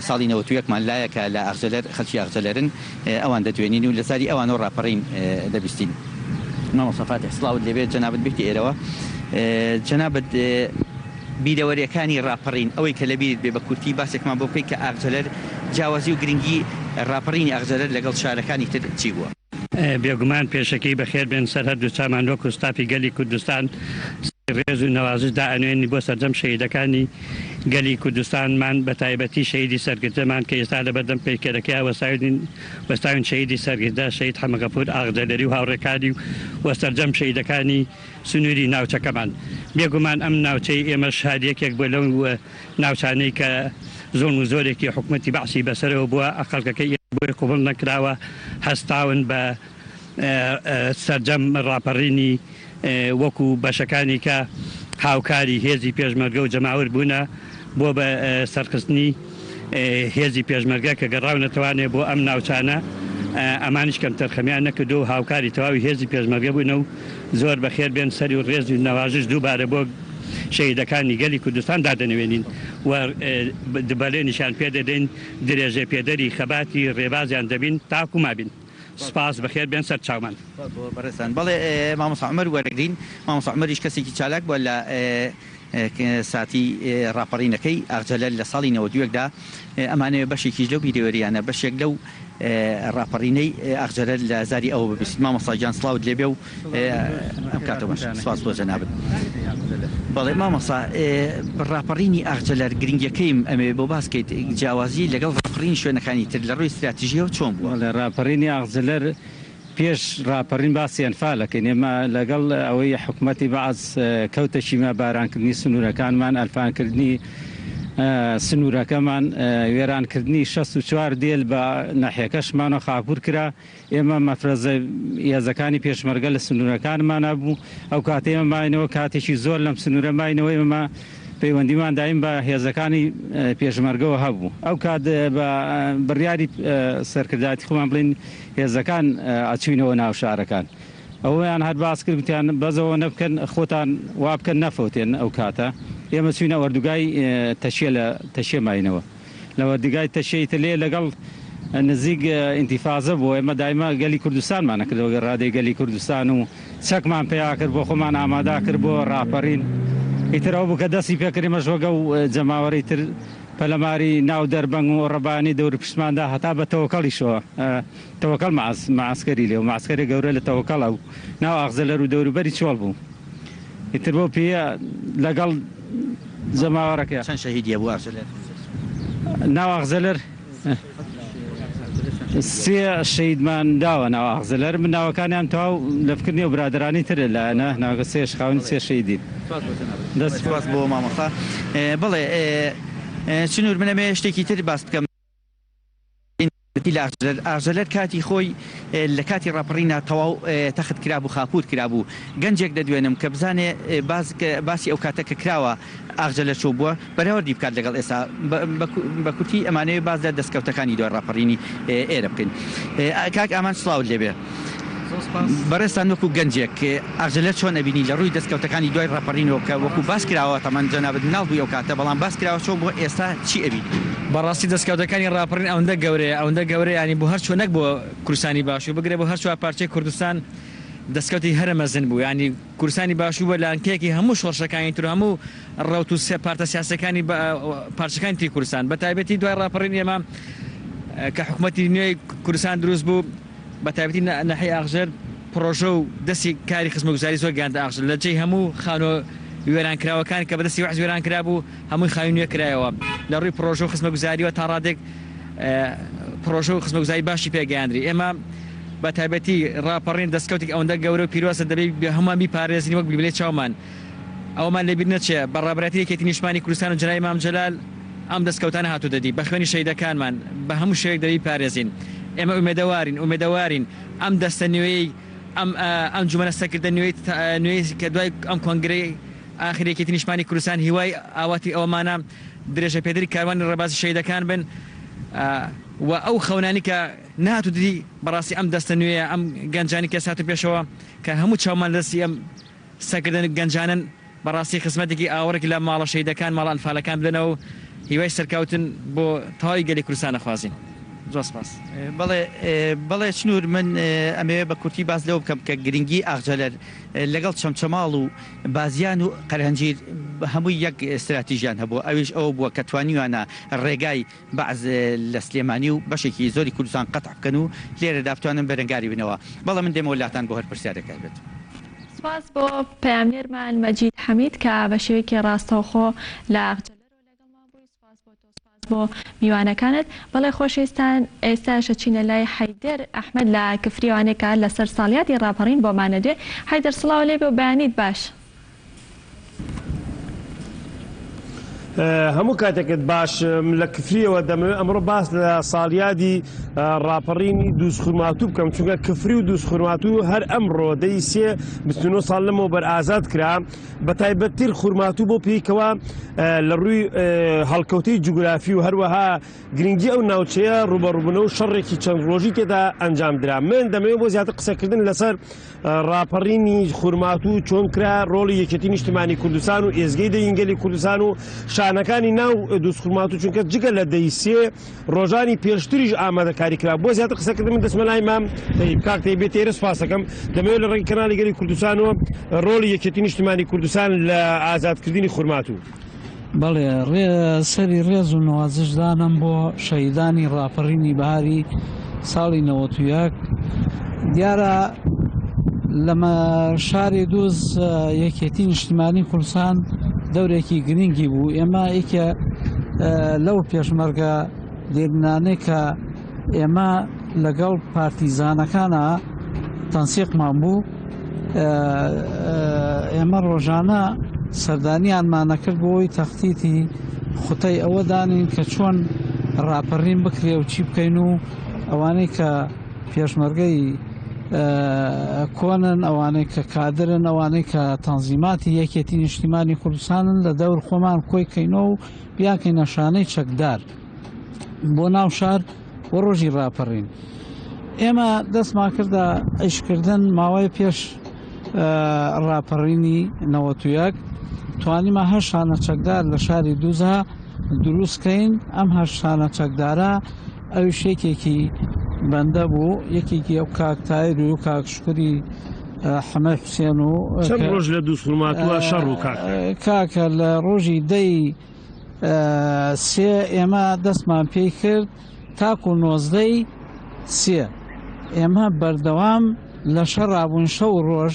ساڵی 91 مان لایە کە لە ئاغجەلەر خەڵکی ئاغجەلەرن، ئەوان دەدوێنین و لە زاری ئەوانەوە ڕاپەڕین دەبیستین. مامۆستا فاتیح سڵاوت لێبێت، جەنابت بێیتە ئێرەوە. جەنابت بیرەوەریەکانی ڕاپەڕین ئەوەی کە لەبیرت بێ بە کورتی باسێکمان بۆ بکەی کە ئاغجەلەر جیاوازی و گرنگی ڕاپەڕینی ئاغجەلەر لەگەڵ شارەکانی تر چی بووە؟ بێگومان پێشەکی بەخێر بێن سەر هەردوو چامان وەکو ستافی گەلی کوردستان. ڕێز و نەوازش دائەنوێنین بۆ سەرجەم شەهیدەکانی گەلی کوردستانمان بە تایبەتی شەهیدی سەرکردەمان کە ئێستا لەبەردەم پەیکەرەکەیا وەستاوین وەستاوین شەهیدی سەرکردە شەهید حەمەغەفور ئاغجەلەری و هاوڕێکانی و سەرجەم شەهیدەکانی سنووری ناوچەکەمان. بێگومان ئەم ناوچەی ئێمەش هەر یەکێک بووە لەو ناوچانەی کە زوڵم و زۆرێکی حکومەتی بەعسی بەسەرەوە بووە، خەڵکەکەی ئێمە بۆی قبوڵ نەکراوە، هەستاون بە سەرجەم ڕاپەڕینی وەکو بەشەکانی کە هاوکاری هێزی پێشمەرگە و جەماوەر بوونە بۆ بە سەرخستنی هێزی پێشمەرگە کە گەڕاونەتەوانێ بۆ ئەم ناوچانە ئەمانیش کەمتەرخەمیان نەکردووە و هاوکاری تەواوی هێزی پێشمەرگە بوونە و زۆر بەخێر بێن سەری و ڕێز و نەوازش دووبارە بۆ شەهیدەکانی گەلی کوردستان دادەنەوێنین و بەلێنیشیان پێ دەدەین درێژە پێدەری خەباتی ڕێبازیان دەبین تاکو مابین. سپاس بەخێر بێن سەر چاومان. سپاس بۆ بەڕێزتان. بەڵێ مامۆستا عومەر وەرەگرین. مامۆستا عومەریش کەسێکی چالاک بووە لە ساتی ڕاپەڕینەکەی ئاغجەلەر لە ساڵی 91 دا. ئەمانەوێ بەشێکیش لەو بیرەوەرییانە، بەشێک لەو ڕاپەڕینەی ئاغجەلەر لە زاری ئەوە ببیستین. مامۆستا گیان سڵاوت لێ بێ و ئەم کاتە باش. سپاس بۆ جەنابت. بەڵێ مامۆستا ڕاپەڕینی ئاغجەلەر گرنگیەکەیم ئەمەوێ بۆ باس کەیت جیاوازی لەگەڵ ڕاپەڕینی شوێنەکانی تر لە ڕووی ستراتیژیەوە چۆن بووە؟ بەڵێ ڕاپەڕینی ئاغجەلەر پێش ڕاپەڕین باسی ئەنفال ئەکەین ئێمە لەگەڵ ئەوەی حکومەتی بەعس کەوتە کیمیا بارانکردنی سنوورەکانمان ئەلفانکردنی سنوورەکەمان وێرانکردنی 64 دێل بە ناحیەکەشمانەوە خاپوور کرا ئێمە مەفرەزە هێزەکانی پێشمەرگە لە سنوورەکانمانا بوو، ئەو کاتە ئێمە ماینەوە کاتێکی زۆر لەم سنوورە ماینەوە ئێمە پەیوەندیمان دایم بە هێزەکانی پێشمەرگەوە هەبوو ئەو کات بە بڕیاری سەرکردایەتی خۆمان بڵێین هێزەکان ئەچوینەوە ناو شارەکان ئەوەیان هەر باس کرد گوتیان بەس ئەوە نەبکەن خۆتان وا بکەن نەفەوتێن ئەو کاتە ئێمە چوینە ئۆردوگای تەکیە لە تەکیە ماینەوە. لە وەردیگای تەشێی تلێ لەگەڵ نزیک ئینتیفازە بوو ئێمە دایمە گەلی کوردستانمان ئەکردەوە ڕادەی گەلی کوردستان و چەکمان پەیا کرد بۆ خۆمان ئامادا کرد بۆ ڕاپەرین ئیتر ئەو بوو کە دەستی پێکرد ئێمەش وەک ئەو جەماوەرەی تر پەلەماری ناو دەربەنگ و ڕەبانی دەور پشتماندا هەتا بە تەوەکەڵیشەوە تەوەکەڵ مەعسکەری لێ و مەعسکەرێ گەورە لە تەوەکەڵ ئەو ناو ئاغزەلەر و دەوروبەری چۆڵ بوو. ئیتر بەو پێیە لەگەڵ جەماوەرەکە. چەند شەهیدی هەبوو ئاغجەلەر؟ ناو ئاغجەلەر سێ شەهیدمان داوە ناو ئاغجەلەر من ناوەکانیان تەواو لە فکر نییە و برادەرانی تر لایەنە ناوەکە سێ خاوەنی سێ شەهیدین. سپاس بۆ جەنابت. دەست سپاس بۆ مامۆستا. بەڵێ چنور من ئەمەوێ شتێکی تر باس بکەم. ئاغجەلەر کاتی خۆی لە کاتی ڕاپەڕینا تەواو تەخت کرابوو خاپوور کرابوو گەنجێک دەدوێنم کە بزانێ باسی ئەو کاتە کە کراوە ئاغجەلەر چۆن بووە بەراوردی بکات لەگەڵ ئێستا بە کورتی ئەمانەوێ باس لە دەستکەوتەکانی دوای ڕاپەڕینی ئێرە بکەین کاک ئامانج سڵاوت لێبێ. بەڕێزتان وەکو گەنجێک ئاغجەلەر چۆن ئەبینی لە ڕووی دەستکەوتەکانی دوای ڕاپەڕینەوە کە وەکو باس کراوە تەمەن جەنابت مناڵ بووی ئەو کاتە بەڵام باس کراوە چۆن بووە ئێستا چی ئەبینی؟ بەڕاستی دەستکەوتەکانی ڕاپەڕین ئەوەندە گەورەیە ئەوەندە گەورەیە یانی بۆ هەر چوار نەک بۆ کوردستانی باشوور بگرە بۆ هەر چوار پارچەی کوردستان دەستکەوتی هەرە مەزن بوو یانی کوردستانی باشوور بووە لانکەیەکی هەموو شۆڕشەکانی تر و هەموو ڕەوت و پارتە سیاسیەکانی پارچەکانی تری کوردستان بە تایبەتی دوای ڕاپەڕین ئێمە کە حکومەتی نوێی کوردستان دروست بوو بە تایبەتی ناحیەی ئاغجەر پڕۆژە و دەستی کاری خزمەتگوزاری زۆر گەیاندە ئاغجەر لە جێی هەموو خانووە وێرانکراوەکان کە بە دەستی وەعس وێران کرابوو هەمووی خانووی نوێ کرایەوە لە ڕووی پڕۆژە و خزمەتگوزاریەوە تا ڕادەیەک پڕۆژە و خزمەتگوزاری باشی پێ گەیاندری ئێمە بە تایبەتی ڕاپەڕین دەستکەوتێکی ئەوەندە گەورە و پیرۆزە دەبێ هەمووان بیپارێزین وەک بلبلەی چاومان ئەوەمان لەبیر نەچێ بە ڕابەرایەتی یەکێتی نیشتمانی کوردستان و جەنابی مام جەلال ئەم دەستکەوتانە هاتووتە دی، بە خوێنی شەهیدەکانمان بە هەموو شێوەیەک دەبێ بیپارێزین. ئێمە ئومێدەوارین، ئومێدەوارین ئەم دەستە نوێیەی ئەم ئەنجومەنە سەرکردە نوێی نوێی کە دوای ئەم کۆنگرەی ئاخری یەکێتی نیشتمانی کوردستان هیوای ئاواتی ئەوەمانە درێژەپێدەری کاروانی ڕێبازی شەهیدەکان بن و ئەو خەونانەی کە نەهاتووتە دی بەڕاستی ئەم دەستە نوێیە ئەم گەنجانەی کە ئێستا هاتوون پێشەوە کە هەموو چاومان لە دەستی ئەم سەرکردە گەنجانەن بەڕاستی خزمەتێکی ئاوڕێک لە ماڵە شەهیدەکان ماڵە ئەنفالەکان بدەنەوە و هیوای سەرکەوتن بۆ تەواوی گەلی کوردستان ئەخوازین. زۆر سپاس. بەڵێ بەڵێ چنور من ئەمەوێ بە کورتی باس لەوە بکەم کە گرنگی ئاغجەلەر لەگەڵ چەمچەماڵ و بازیان و قەرهەنجیر هەمووی یەک ستراتیژیان هەبووە ئەویش ئەوە بووە کە توانیویانە ڕێگای بەعس لە سلێمانی و بەشێکی زۆری کوردستان قەتع بکەن و لێرەدا بتوانن بەرەنگاری بنەوە. بەڵێ من دێمەوە لاتان بۆ هەر پرسیارێک هەبێت. سوپاس بۆ پەیامنێرمان مەجید حەمید کە بە شێوەیەکی ڕاستەوخۆ لە ئاغجەلەرەوە لەگەڵمان بووی، سوپاس بۆ تۆ، سوپاس بۆ میوانەکانت. بەڵێ خۆشەویستان ئێستاش ئەچینە لای حەیدەر ئەحمەد لە کفریەوانێ کە لەسەر ساڵیادی ڕاپەڕین بۆمان ئەدوێ. حەیدەر سڵاو لێ بێ و بەیانیت باش. هەموو کاتێکت باش لە کفریەوە دەمەوێت ئەمڕۆ باس لە ساڵیادی ڕاپەڕینی دووزخورماتوو بکەم چونکە کفری و دووزخورماتوو هەر ئەمڕۆ دەی سێ 29 ساڵ لەمەوبەر ئازاد کرا بە تایبەتتر خورماتوو بۆ پێیکەوە لە ڕووی هەڵکەوتەی جوگرافی و هەروەها گرنگی ئەو ناوچەیە ڕوبەڕوبنە و شەڕێکی چەند ڕۆژی تێدا ئەنجام درا من دەمەوێت بۆ زیاتر قسەکردن لەسەر ڕاپەڕینی خورماتوو چۆن کرا ڕۆڵی یەکێتی نیشتمانی کوردستان و ئێزگەی دەین گەلی کوردستان و شانەکانی ناو دووزخورماتوو چونکە جگە لە دەی سێ ڕۆژانی پێشتریش ئامادەکاری کرا بۆ زیاتر قسەکردن من دەچمە لای مام تەیب کاک تەیب بێتە ئێرە سوپاسەکەم دەمەوێت لە ڕێگەی کەناڵی گەلی کوردستانەوە ڕۆڵی یەکێتی نیشتمانی کوردستان لە ئازادکردنی خورماتوو. بەڵێ سەری ڕێز و نەوازش دانم بۆ شەهیدانی ڕاپەڕینی بەهاری ساڵی 91 دیارە لەمە شاری دووز یەکێتی نیشتیمانی کوردستان دەورێکی گرنگی بوو ئێمە یەکێ لەو پێشمەرگە دێرینانەی کە ئێمە لەگەڵ پارتیزانەکانە تەنسیقمان بوو ئێمە ڕۆژانە سەردانیانمانەکرد بۆ ئەوی تەختیتی خوتەی ئەوە دانین کە چۆن ڕاپەڕین بکرێ و چی بکەین و ئەوانەی کە پێشمەرگەی کۆنن ئەوانەی کە کادرن ئەوانەی کە تەنزیماتی یەکێتی نیشتیمانی کوردستانن لە دەور خۆمان کۆی کەینەوە و بیانکەینە شانەی چەکدار بۆ ناو شار و ڕۆژی ڕاپەڕین ئێمە دەستمان کردە ئیشکردن ماوەی پێش ڕاپەڕینی 91 توانیمان هەر شانە چەکدار لە شاری دووزا دروستکەین ئەم هەر شانە چەکدارە ئەویش یەکێکی بەندە بوو یەکێکی ئەو کاک تایر و کاک شکری حەمەی حوسێن و چەند ڕۆژ لە دووزخورماتووە شەڕ و کاک کاکە لە ڕۆژی دەی سێ ئێمە دەستمان پێی کرد تاکو نۆزدەی سێ ئێمە بەردەوام لە شەڕابوون شەو و ڕۆژ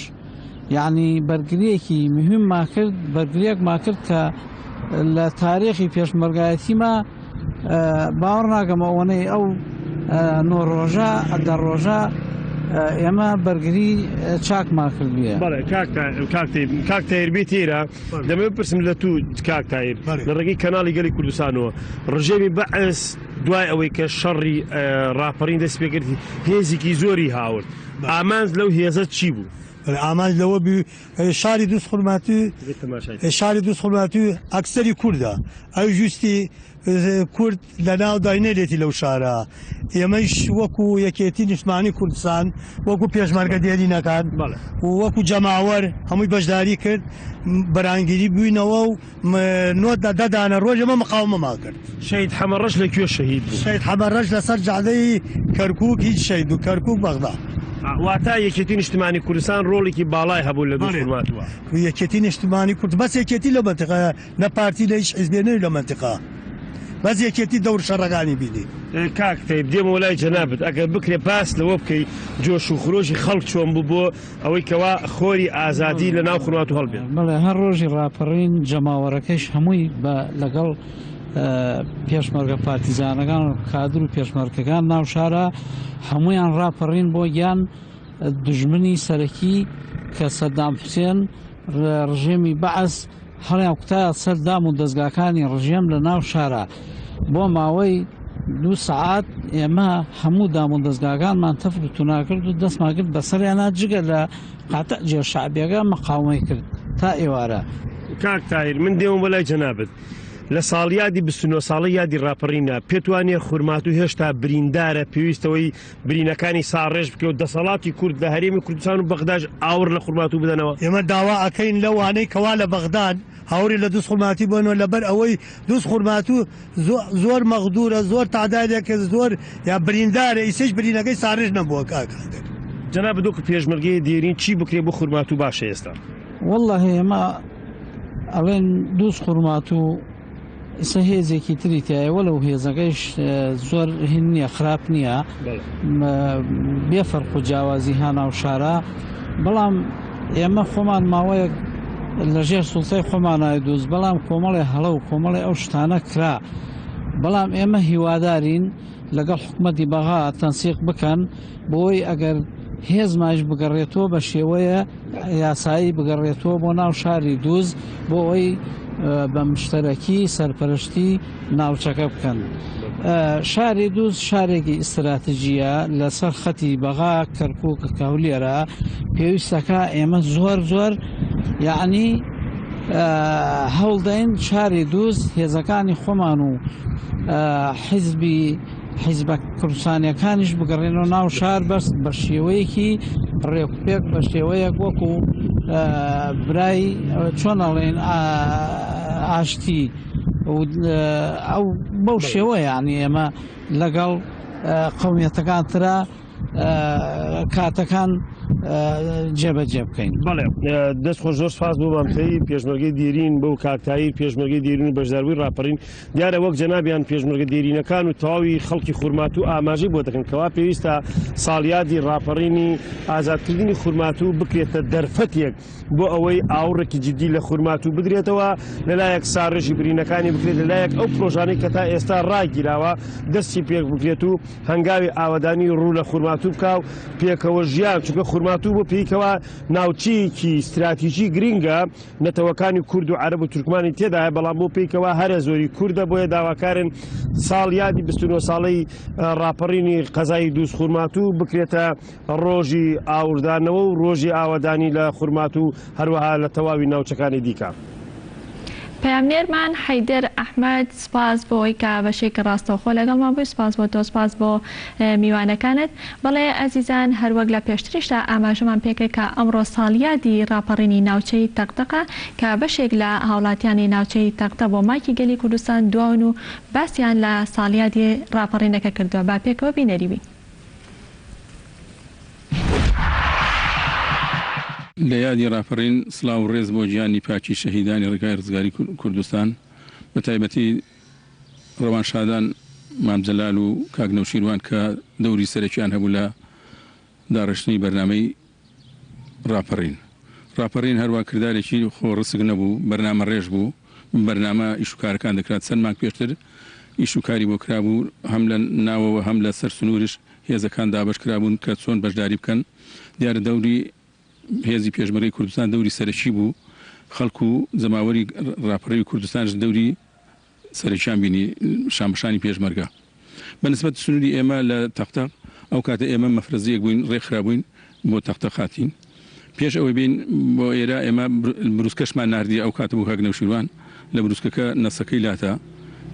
یعنی بەرگریەکی مهممان کرد بەرگریەکمان کرد کە لە تاریخی پێشمەرگایەتیما باوەڕ ناکەم ئەوەنەی ئەو نۆ ڕۆژە دە ڕۆژە ئێمە بەرگری چاکمان کردوە. بەڵێ کاک تایر بێ تێرە دەمەوێت بپرسم لە تو کاک تایر لە ڕێگەی کەناڵی گەلی کوردستانەوە ڕژێمی بەعس دوای ئەوەی کە شەڕی ڕاپەڕین دەست پێکرد هێزێکی زۆری هاورد ئامانج لەو هێزە چی بوو؟ ئامانج لەوە بوو شاری دووز خورماتوو شاری دووز خورماتوو ئەکسەری کوردە ئەو ژوستی کورد لە ناو داینەرێتی لەو شارە ئێمەش وەکو یەکێتی نیشتمانی کوردستان وەکو پێشمەرگە دێرینەکان و وەکو جەماوەر هەمووی بەشداری کرد بەرانگیری بووینەوە و نۆ دە دانە ڕۆژ ئێمە مقاومەمان کرد. شەهید حەمەڕەش لە کوێ شەهید بوو؟ شەهید حەمەڕەش لەسەر جادەی کەرکووک هیچ شەهید بوو، کەرکووک بەغدا. واتە یەکێتی نیشتمانی کوردستان ڕۆڵێکی باڵای هەبوو لە دووزخورماتووە. یەکێتی نیشتمانی کورد بەس یەکێتی لەو مەنتیقەیە نە پارتی نە هیچ حیزبێ نەوی لە مەنتیقە بەس یەکێتی دەور شەڕەکانی بینی. کاک تەیب دێمەوە لای جەنابت ئەگەر بکرێ باس لەوە بکەی جۆش و خرۆشی خەڵک چۆن بوو بۆ ئەوەی کەوا خۆری ئازادی لە ناو خورماتوو هەڵبێت. بەڵێ هەر ڕۆژی ڕاپەڕین جەماوەرەکەیش هەمووی بە لەگەڵ پێشمەرگە پارتیزانەکان و کادر و پێشمەرگەکان ناو شارە هەموویان ڕاپەڕین بۆ گیان دوژمنی سەرەکی کە سەدام حوسێن ڕژێمی بەعس هەڵیان کوتایە سەر دام و دەزگاکانی ڕژێم لە ناو شارا. بۆ ماوەی دوو سەعات ئێمە هەموو دام و دەزگاکانمان تەفر و تونا کرد و دەستمان کرد بەسەریانا جگە لە قاتع جێ شەعبیەکە مقاومەی کرد تا ئێوارە. کاک تاهیر من دێمە بۆ لای جەنابت لە ساڵیادی 29 ساڵەی یادی ڕاپەڕینە پێت وانیە خورماتوو هێشتا بریندارە پێویستەوەی برینەکانی ساڕێژ بکرێ و دەسەڵاتی کورد لە هەرێمی کوردستان و بەغداش ئاوڕ لە خورماتوو بدەنەوە. ئێمە داوا ئەکەین لەوانەی کەوا لە بەغدان هاوری لە دوزخورماتی بۆنەوە لەبەر ئەوەی دوزخورماتوو زۆر مەغدورە زۆر تەعدای لێکرد زۆر یا بریندارە ئیسەیش برینەکەی ساڕێژ نەبووە کاک قادر. جەنابت وەکو پێشمەرگەی دێرین چی بکرێ بۆ خورماتوو باشە ئێستا؟ وەڵاهی ئێمە ئەڵێن دوزخورماتوو ئیسە هێزێکی تری تایە وەلو هێزەکەیش زۆر هین نییە خراپ نییە بێ فەرق و جیاوازی هانا و شارە بەڵام ئێمە خۆمان ماوەیەک لەژێر سوڵتەی خۆمانای دووز بەڵام کۆمەڵێ هەڵە و کۆمەڵێ ئەو شتانە کرا بەڵام ئێمە هیوادارین لەگەڵ حکومەتی بەغا تەنسیق بکەن بۆی ئەگەر هێزمایش بگەڕێتەوە بە شێوەیە یاسایی بگەڕێتەوە بۆ ناو شاری دووز بۆ ئەوەی بە مشتەرەکی سەرپەرشتی ناوچەکە بکەن. شاری دووز شارێکی ئیستراتیجیە لەسەر خەتی بەغا کەرکک کە هەولێرە پێویستەکە ئێمە زۆر زۆر یعنی هەوڵدەین شاری دووز هێزەکانی خۆمان و حیزبی حیزبە کوردستانیەکانیش بگەڕێنەوە ناو شار بەس بە شێوەیەکی ڕێکوپێک بە شێوەیەک وەکو برای چۆن ئەڵێن ئاشتی ئەو بەو شێوە یعنی ئێمە لەگەڵ قومیەتەکان ترا کاتەکان جێبەجێ بکەین. بەڵێ دەست خۆش زۆر سپاس بۆ مام تەیب پێشمەرگەی دێرین بۆ کاک تاهیر پێشمەرگەی دێرین و بەشداربووی ڕاپەڕین دیارە وەک جەنابیان پێشمەرگە دێرینەکان و تەواوی خەڵکی خورماتوو ئاماژەی بۆ دەکەن کەوا پێویستە ساڵیادی ڕاپەڕینی ئازادکردنی خورماتوو بکرێتە دەرفەتێک بۆ ئەوەی ئاوڕێکی جدی لە خورماتوو بدرێتەوە لەلایەک ساڕێژی برینەکانی بکرێت لەلایەک ئەو پرۆژانەی کە تا ئێستا ڕاگیراوە دەستی پێک بکرێت و هەنگاوی ئاوەدانی ڕوو لە خورماتوو بکا و پێکەوە ژیان، چونکە خورماتوو بۆ پێیکەوە ناوچەیەکی ستراتیژی گرینگە، نەتەوەکانی کورد و عەرەب و تورکمانی تێدایە، بەڵام بۆ پێیکەوە هەرە زۆری کوردە، بۆیە داواکارن ساڵیادی 29 ساڵەی ڕاپەڕینی قەزای دووزخورماتوو بکرێتە ڕۆژی ئاوردانەوە و ڕۆژی ئاوەدانی لە خورماتوو هەروەها لە تەواوی ناوچەکانی دیکە. پەیامنێرمان حەیدەر ئەحمەد سپاس بۆ ئەوەی کە بەشێکی ڕاستەوخۆ لەگەڵمان بووی، سپاس بۆ تۆ، سپاس بۆ میوانەکانت. بەڵێ ئەزیزان هەروەک لە پێشتریشدا ئاماژەمان پێکرد کە ئەمڕۆ ساڵیادی ڕاپەڕینی ناوچەی تەقتەقە کە بەشێک لە هاوڵاتیانی ناوچەی تەقتە بۆ مایکی گەلی کوردستان دواون و باسیان لە ساڵیادی ڕاپەڕینەکە کردووە با پێکەوە بینەری بین. لە یادی ڕاپەڕین سڵاو و ڕێز بۆ گیانی پاکی شەهیدانی ڕێگای ڕزگاری کوردستان بە تایبەتی ڕەوانشادان مام جەلال و کاک نەوشیروان کە دەوری سەرەکیان هەبوو لە داڕشتنی بەرنامەی ڕاپەڕین. ڕاپەڕین هەروا کردارێکی خۆ ڕسک نەبوو، بەرنامە ڕێژ بوو، بە بەرنامە ئیش و کارەکان دەکرا، چەند مانگ پێشتر ئیش و کاری بۆ کرابوو، هەم لە ناوەوە هەم لە سەر سنوورش هێزەکان دابەش کرابوون کە چۆن بەشداری بکەن. دیارە دەوری هێزی پێشمەرگەی کوردستان دەوری سەرەکی بوو، خەڵک و جەماوەری ڕاپەڕیوی کوردستانش دەوری سەرەکیان بینی شانبەشانی پێشمەرگە. بە نسبەت سنووری ئێمە لە تەقتەق، ئەو کاتە ئێمە مەفرەزەیەک بووین ڕێکخرابووین بۆ تەقتەق هاتین. پێش ئەوەی بێین بۆ ئێرە ئێمە بروسکەشمان ناردیە ئەو کاتە بۆ کاک نەوشیروان، لە بروسکەکە نەسەکەی لاتە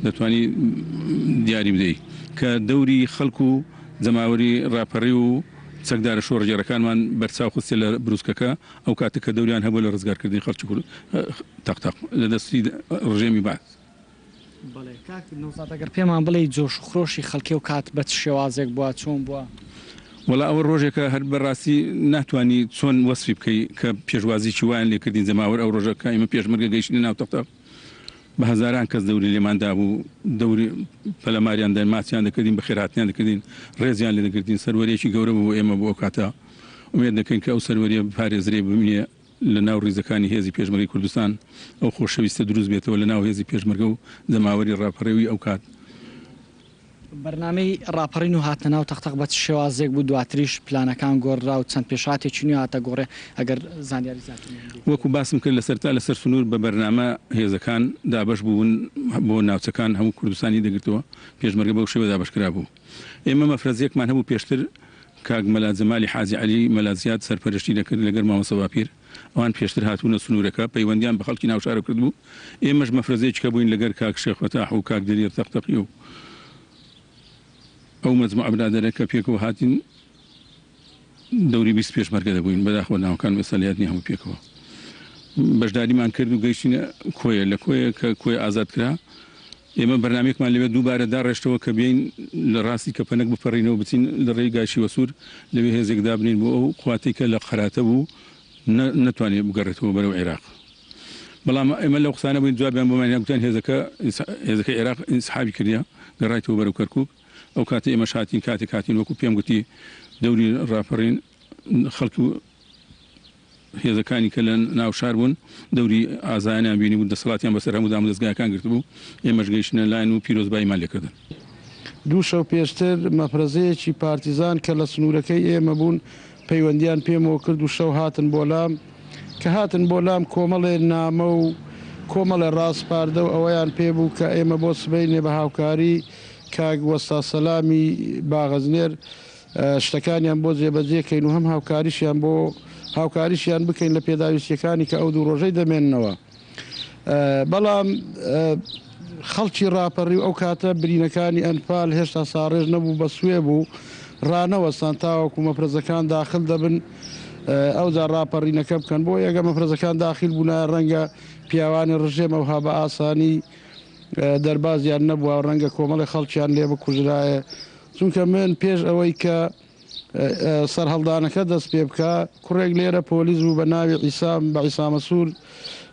دەتوانی دیاری بدەی کە دەوری خەڵک و جەماوەری ڕاپەڕیو و چەکدارە شۆڕگێڕەکانمان بەرچاو خستیە لە بروسکەکە ئەو کاتە کە دەوریان هەبووە لە ڕزگارکردنی خەڵکی کورد تەق تەق لە دەستی ڕژێمی بەعس. بەڵێ کاک نەوزاد ئەگەر پێمان بڵێی جۆش و خرۆشی خەڵکی ئەو کات بە چ شێوازێک بووە چۆن بووە؟ وەڵا ئەوە ڕۆژێکە هەر بە ڕاستی ناتوانی چۆن وەسفی بکەی کە پێشوازیی وایان لێ کردین جەماوەر ئەو ڕۆژە کە ئێمە پێشمەرگە گەیشتینە ناو تەق تەق بە هەزاران کەس دەوری لێمان دابوو دەوری پەلەماریان دەن ماچیان دەکردین بەخێرهاتنیان دەکردین ڕێزیان لێ دەگرتین سەروەریەکی گەورە بوو بۆ ئێمە بۆ ئەو کاتە ئومێد دەکەین کە ئەو سەروەریە بپارێزرێ بمینێ لە ناو ڕیزەکانی هێزی پێشمەرگەی کوردستان ئەو خۆشەویستە دروست بێتەوە لە ناو هێزی پێشمەرگە و جەماوەری ڕاپەڕێوی ئەو کات. بەرنامەی ڕاپەڕین و هاتنە ناو تەقتەق بە چ شێوازێک بوو دواتریش پلانەکان گۆڕرا و چەند پێشهاتێکی نوێ هاتە گۆڕێ ئەگەر زانیاری زیاترمان بدەیت. وەکو باسم کرد لە سەرتا لە سەر سنوور بە بەرنامە هێزەکان دابەش بوون بۆ ناوچەکان هەموو کوردستانی دەگرتەوە پێشمەرگە بەو شێوە دابەش کرابوو ئێمە مەفرەزیەکمان هەبوو پێشتر کاک مەلا جەمالی حاجی عەلی مەلا زیاد سەرپەرشتی دەکرد لەگەر مامۆستا باپیر ئەوان پێشتر هاتبوونە سنوورەکە پەیوەندیان بە خەڵکی ناوشارەوە کردبوو ئێمەش مەفرەزەیەکی کە بووین لەگەر کاک شێخ فەتاح و کاک دلیر تەقتەقی و ئەو مەجموعە برادەرە کە پێکەوە هاتین دەوری 20 پێشمەرگە دەبووین بەداخەوە ناوەکانم ئێستا لە یاد نییە هەموو پێکەوە بەشداریمان کرد و گەیشتینە کۆیە لە کۆیە کە کۆیە ئازاد کرا ئێمە بەرنامەیەکمان لەوێ دووبارە داڕێشتەوە کە بێین لە ڕاستی کەپەنەک بپەڕینەوە بچین لە ڕێی گای شیوەسوور لەوێ هێزێک دابنێین بۆ ئەو قواتەی کە لە قەراتە بوو نەتوانێ بگەڕێتەوە بەرەو عێراق. بەڵام ئێمە لەو قسانە بووین جوابیان بۆمان هێنا گوتیان هێزەکە هێزەکەی عێراق ئینسحابی کردیە گەڕایتەوە بەرەو کەرکووک. ئەو کاتە ئێمەش هاتین کاتێک هاتین وەکوو پێم گوتی دەوری ڕاپەڕین خەڵک و. هێزەکانی کە لە ناو شار بوون دەوری ئازایانیان بینیبوو، دەسەڵاتیان بەسەر هەموو دامودەزگایەکان گرتبوو، ئێمەش گەیشتینە لایان و پیرۆزباییمان لێکردن. دوو شەو پێشتر مەفرەزەیەکی پارتیزان کە لە سنوورەکەی ئێمە بوون پەیوەندیان پێمەوە کرد و شەو هاتن بۆ لام، کە هاتن بۆ لام کۆمەڵێ نامە و کۆمەڵێ ڕاسپاردە و ئەوەیان پێ بوو کە ئێمە بۆ سبەینێ بە هاوکاری کاک وەستا سەلامی باغەزنێر شتەکانیان بۆ جێبەجێ کەین و هەم هاوکاریشیان بۆ هاوکاریشیان بکەین لە پێداویستیەکانی کە ئەو دوو ڕۆژەی دەمێننەوە. بەڵام خەڵکی ڕاپەڕی و ئەو کاتە برینەکانی ئەنفال هێشتا ساڕێژ نەبوو بە سوێ بوو ڕانەوەستان تاوەکو مەفرەزەکان داخل دەبن ئەوجا ڕاپەڕینەکە بکەن بۆ یەگە مەفرەزەکان داخیل بوونایە ڕەنگە پیاوانی ڕژێم ئەوها بە ئاسانی دەربازیان نەبووە ڕەنگە کۆمەڵی خەڵکیان لێ بکوژرایە چونکە من پێش ئەوەی کە سەرهەڵدانەکە دەست پێ بکا، کوڕێک لێرە پۆلیس بوو بە ناوی عیسام، بە عیسامە سوور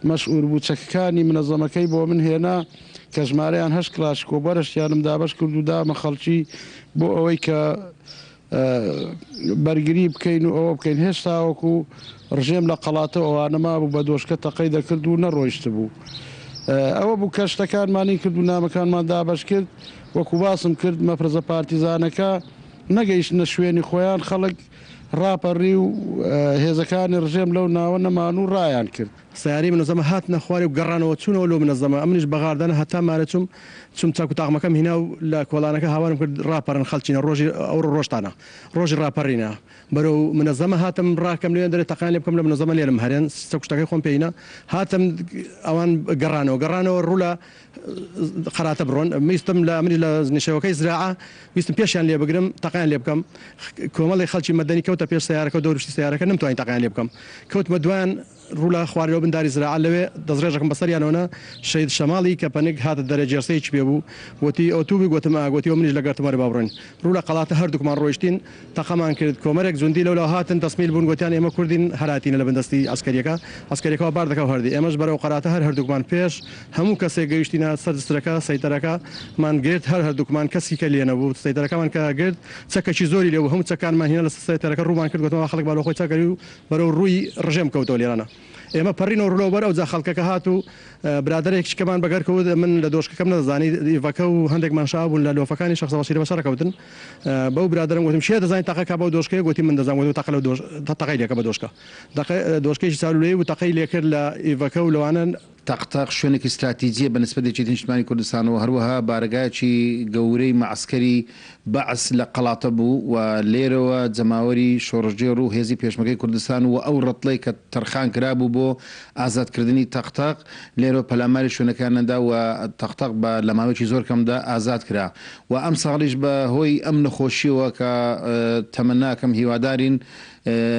مەشهوور بوو، چەکەکانی منەزەمەکەی بۆ من هێنا کە ژمارەیان هەشت کلاشکۆ، بەرشتیانم دابەش کرد و دامە خەڵکی بۆ ئەوەی کە بەرگری بکەین و ئەوە بکەین، هێشتاوەکو ڕژێم لە قەڵاتە و ئەوانە مابوو بە دۆشکە تەقەی دەکرد و نەڕۆیشتبوو. ئەوە بوو کە شتەکانمانی کرد و نامەکانمان دابەش کرد، وەکو باسم کرد مەفرەزە پارتیزانەکە، نەگەیشتنە شوێنی خۆیان، خەڵک ڕاپەڕی و هێزەکانی ڕژێم لەو ناوە نەمان و ڕایان کرد. سەیارەی منەزەمە هاتنە خوارێ و گەڕانەوە چوونەوە لۆ منەزەمە، ئەمنیش بە غاردانە هەتا مارە چووم، چووم چەک و تاقمەکەم هینا و لە کۆڵانەکە هاوارم کرد ڕاپەڕن خەڵکینە ڕۆژی ئەوڕۆ ڕۆژتانە ڕۆژی ڕاپەڕینە. بەرەو منەزەمە هاتم ڕاکەم لەوێن دەرێ تەقەیان لێ بکەم لە منەزەمە لێرم هەرێن چەک و شتەکەی خۆم پێ هینا هاتم ئەوان گەڕانەوە گەڕانەوە ڕوو لە قەراتە بڕۆن ویستم لە منیش لە نشێوەکەی زراعە ویستم پێشیان لێ بگرم تەقەیان لێ بکەم کۆمەڵی خەڵکی مەدەنی کەوتە پێش سەیارەکە و دەوروبشتی سەیارەکە نەمتوانی تەقەیان لێ بکەم کەوتمە دوایان ڕوو لە خوارەوە بن داری زراعە لەوێ دەستڕێژەکم بەسەریانەوە نا شەهید شەماڵی کە پەنک هاتە دەرێ جێرسەیەکی پێ بوو وتی ئەو تو بووی گۆتم ئا گۆتی ئەو منیش لەگەرتم وەرە با بڕۆین ڕوو لە قەڵاتە هەردووکمان ڕۆیشتین تەقەمان کرد کۆمەرێک جوندی لەولاوە هاتن تەسمیل بوون گۆتیان ئێمە کوردین هەراتینە لە بن دەستی عەسکەریەکە عەسکەریەکە وا بار دەکا و هەردی ئێمەش بەرەو قەراتە هەر هەردووکمان پێش هەموو کەسێک گەیشتینە سەر جسرەکە سەیتەرەکە مان گرت هەر هەردووکمان کەسی کە لێ نەبوو سەیتەرەکەمان کە گرت چەکەکی زۆری لێ بوو هەموو چەکانمان هینا لەسەر سەیتەرەکە ڕوومان کرد گۆتمان وا خەڵک با لۆ خۆی چەکەری و بەرەو ڕووی ڕژێم کەوتەوە لێرانە ئێمە پەڕینەوە ڕوو لەوبەر ئەوجا خەڵکەکە هات و برادەرێکی کەمان بەگەر کەوت من لە دۆشکەکەم نەدەزانی ئیڤەکە و هەندێکمان شا بوون لە لۆفەکانی شەخسە بەسیرە بەشەڕ کەوتن بەو برادەرم گوتم کێ دەزانی تەقە کا بەو دۆشکەیە گوتی من دەزانم گوتم تەقە لەو دۆش تەقەی لێکە بە دۆشکە دەقە دۆشکەیەکی چارولەیی بوو تەقەی لێکرد لە ئیڤەکە و لەوانە تەقتەق شوێنێکی ستراتیجییە بە نسبەت یەکێتی نیشتمانی کوردستانەوە، هەروەها بارەگایەکی گەورەی مەعسکەری بەعس لە قەڵاتە بوو و لێرەوە جەماوەری شۆڕشگێڕ و هێزی پێشمەرگەی کوردستان و ئەو ڕەتڵەی کە تەرخان کرابوو بۆ ئازادکردنی تەقتەق لێرەوە پەلاماری شوێنەکانیان دا و تەقتەق بە لە ماوەیەکی زۆر کەمدا ئازاد کرا و ئەمساڵیش بە هۆی ئەم نەخۆشییەوە کە تەمەناکەم هیوادارین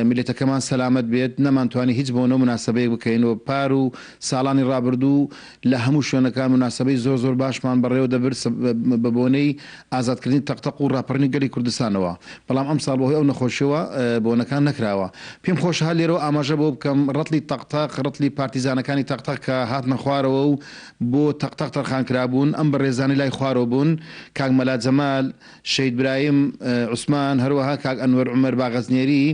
میللەتەکەمان سەلامەت بێت، نەمانتوانی هیچ بۆنە و موناسەبەیەک بکەین و پار و ساڵانی ڕابردوو لە هەموو شوێنەکان موناسەبەی زۆر زۆر باشمان بەڕێوە دەبرد بە بۆنەی ئازادکردنی تەقتەق و ڕاپەڕینی گەلی کوردستانەوە، بەڵام ئەمساڵ بەهۆی ئەو نەخۆشیەوە بۆنەکان نەکراوە. پێم خۆشە هەر لێرەوە ئاماژە بەوە بکەم ڕەتڵی تەقتەق، ڕەتڵی پارتیزانەکانی تەقتەق کە هاتنە خوارەوە و بۆ تەقتەق تەرخان کرابوون، ئەم بەڕێزانەی لای خوارەوە بوون، کاک مەلا جەمال، شەهید برایم عوسمان، هەروەها کاک ئەنوەر عومەر باغەزنێری،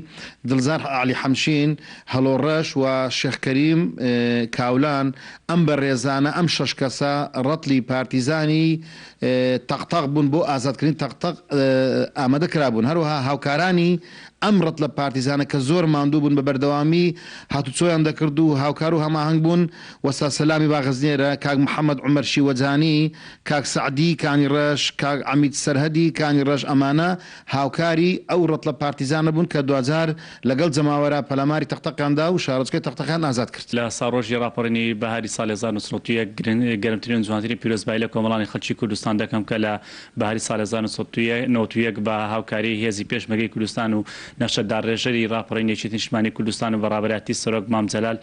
دڵزار عەلی حەمشین، هەڵۆ ڕەش و شێخ کەریم کاولان، ئەم بەڕێزانە، ئەم شەش کەسە ڕەتڵی پارتیزانی تەقتەق بوون بۆ ئازادکردنی تەقتەق ئامادە کرابوون، هەروەها هاوکارانی ئەم ڕەتڵە پارتیزانە کە زۆر ماندوو بوون بە بەردەوامی هاتوچۆیان دەکرد و هاوکار و هەماهەنگ بوون، وەستا سەلامی باغەزنێرە، کاک محەمەد عومەر شیوەجانی، کاک سەعدی کانی ڕەش، کاک عەمید سەرهەدی کانی ڕەش ئەمانە هاوکاری ئەو ڕەتڵە پارتیزانە بوون کە دواجار لەگەڵ جەماوەرا پەلاماری تەقتەقیان دا و شارۆچکەی تەقتەقیان ئازاد کرد. لە ساڵڕۆژی ڕاپەڕینی بەهاری ساڵی 1901 گەرمترین و جوانترین پیرۆزبایی لە کۆمەڵانی خەڵکی کوردستان دەکەم کە لە بەهاری ساڵی 1991 بە هاوکاری هێزی پێشمەرگەی کوردستان و نەخشە داڕێژەری ڕاپەڕینی یەکێتی نیشتمانی کوردستان و بە ڕابەرایەتی سەرۆک مام جەلال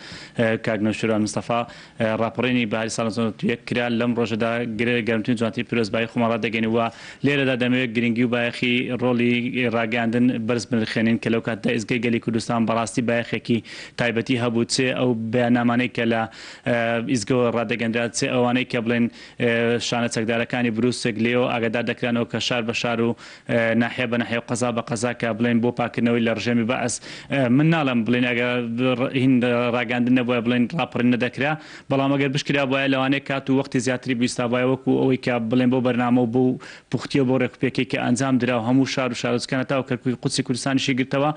کاک نەوشیروان مستەفا ڕاپەڕینی بەهاری ساڵ 1991 کرا، لەم ڕۆژەدا گەرمترین و جوانترین پیرۆزبایی خۆمان ڕادەگەیەنین و لێرەدا دەمەوێت گرنگی و بایەخی ڕۆڵی ڕاگەیاندن بەرز بنرخێنین کە لەو کاتەدا ئیزگەی گەلی کوردستان بەڕاستی بایەخێکی تایبەتی هەبوو چ ئەو بەیاننامانەی کە لە ئیزگەوە ڕادەگەنرا چ ئەوانەی کە بڵێن شانە چەکدارەکانی بروسک لێیەوە ئاگادار دەکرانەوە کە شار بە شار و ناحیە بە ناحیە و قەزا بە قەزا کە بڵێن بۆ پاک. پاکردنەوەی لە ڕژێمی بەعس من ناڵێم بڵێن ئەگەر هین ڕاگەیاندن نەبوایە بڵێن ڕاپەڕین نەدەکرا بەڵام ئەگەر بشکرابوایە لەوانەیە کات و وەختی زیاتری بویستابوایە وەکو ئەوەی کە بڵێن بەو بەرنامە و بەو پوختیە و بەو ڕێکوپێکەی کە ئەنجام درا و هەموو شار و شارۆچکان هەتاو کەرکوکی قودسی کوردستانیشی گرتەوە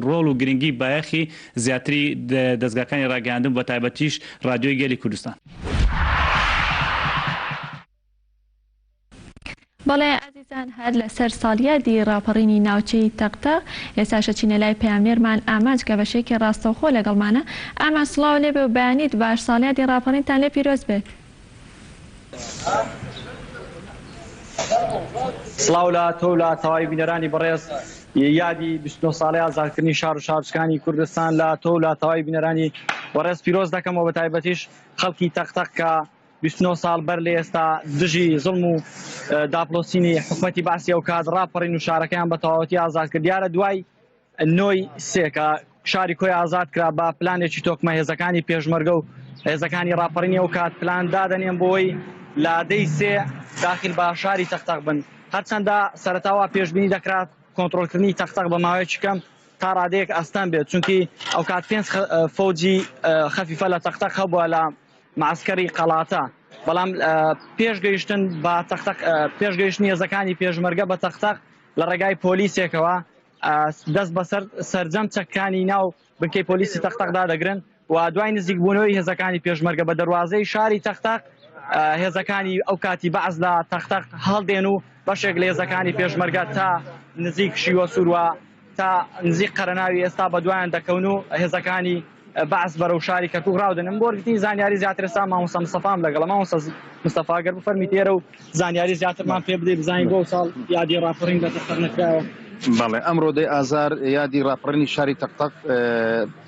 ڕۆڵ و گرنگی بایەخی زیاتری دەزگاکانی ڕاگەیاندن و بەتایبەتیش ڕادیۆی گەلی کوردستان. بەڵێ ئازیزان هەر لەسەر ساڵیادی ڕاپەڕینی ناوچەی تەقتەق ئێستاش ئەچینە لای پەیامنێرمان ئامانج کە بەشێکی ڕاستەوخۆ لەگەڵمانە ئامانج سڵاو لێبێ و بەیانیت باش ساڵیادی ڕاپەڕینتان لێ پیرۆز بێت. سڵاو لە تۆ و لە تەواوی بینەرانی بەڕێز یادی 29 ساڵەی ئازادکردنی شار و شارۆچکانی کوردستان لە تۆ و لە تەواوی بینەرانی بەڕێز پیرۆز دەکەمەوە بە تایبەتیش خەڵکی تەقتەق کە 29 ساڵ بەر لە ئێستا دژی زوڵم و داپڵۆسینی حکومەتی بەعسی ئەوکات ڕاپەڕین و شارەکەیان بە تەواوەتی ئازاد کرد. دیارە دوای نۆی سێ کە شاری کۆی ئازاد کرا بە پلانێکی تۆکمە هێزەکانی پێشمەرگە و هێزەکانی ڕاپەڕینی ئەو کات پلان دادەنێن بۆی لە دەی سێ داخل بە شاری تەقتەق بن. هەرچەندە سەرەتا وا پێشبینی دەکرا کۆنتڕۆڵکردنی تەقتەق بە ماوەیەکی کەم تا ڕادەیەک ئەستەم بێت، چونکی ئەوکات پێنج فەوجی خەفیفە لە تەقتەق هەبووە لە معسکەری قەڵاتە، بەڵام پێش گەیشتن بە تەقتەق پێش گەیشتنی هێزەکانی پێشمەرگە بە تەقتەق لە ڕێگای پۆلیسێکەوە دەست بەسەر سەرجەم چەکانی ناو بنکەی پۆلیسی تەقتەقدا دەگرن و دوای نزیکبوونەوەی هێزەکانی پێشمەرگە بە دەروازەی شاری تەقتەق هێزەکانی ئەو کاتی بەعس لە تەقتەق هەڵدێن و بەشێک لە هێزەکانی پێشمەرگە تا نزیک شیوە سووروا تا نزیک قەرەناوی ئێستا بەدوایان دەکەون و هێزەکانی بەعس بەرەو شاری کەرکوک ڕاودەنێن. بۆ وەرگرتنی زانیاری زیاتر ئێستا مامۆستا مستەفام لەگەڵە. مامۆستا مستەفا گەر بفەرمیت ئێرە و زانیاری زیاترمان پێ بدەیت بزانین بۆ ساڵ یادی ڕاپەڕین لە تەقتەق نەکراوە. بەڵێ ئەمڕۆ دەی ئازار یادی ڕاپەڕینی شاری تەقتەق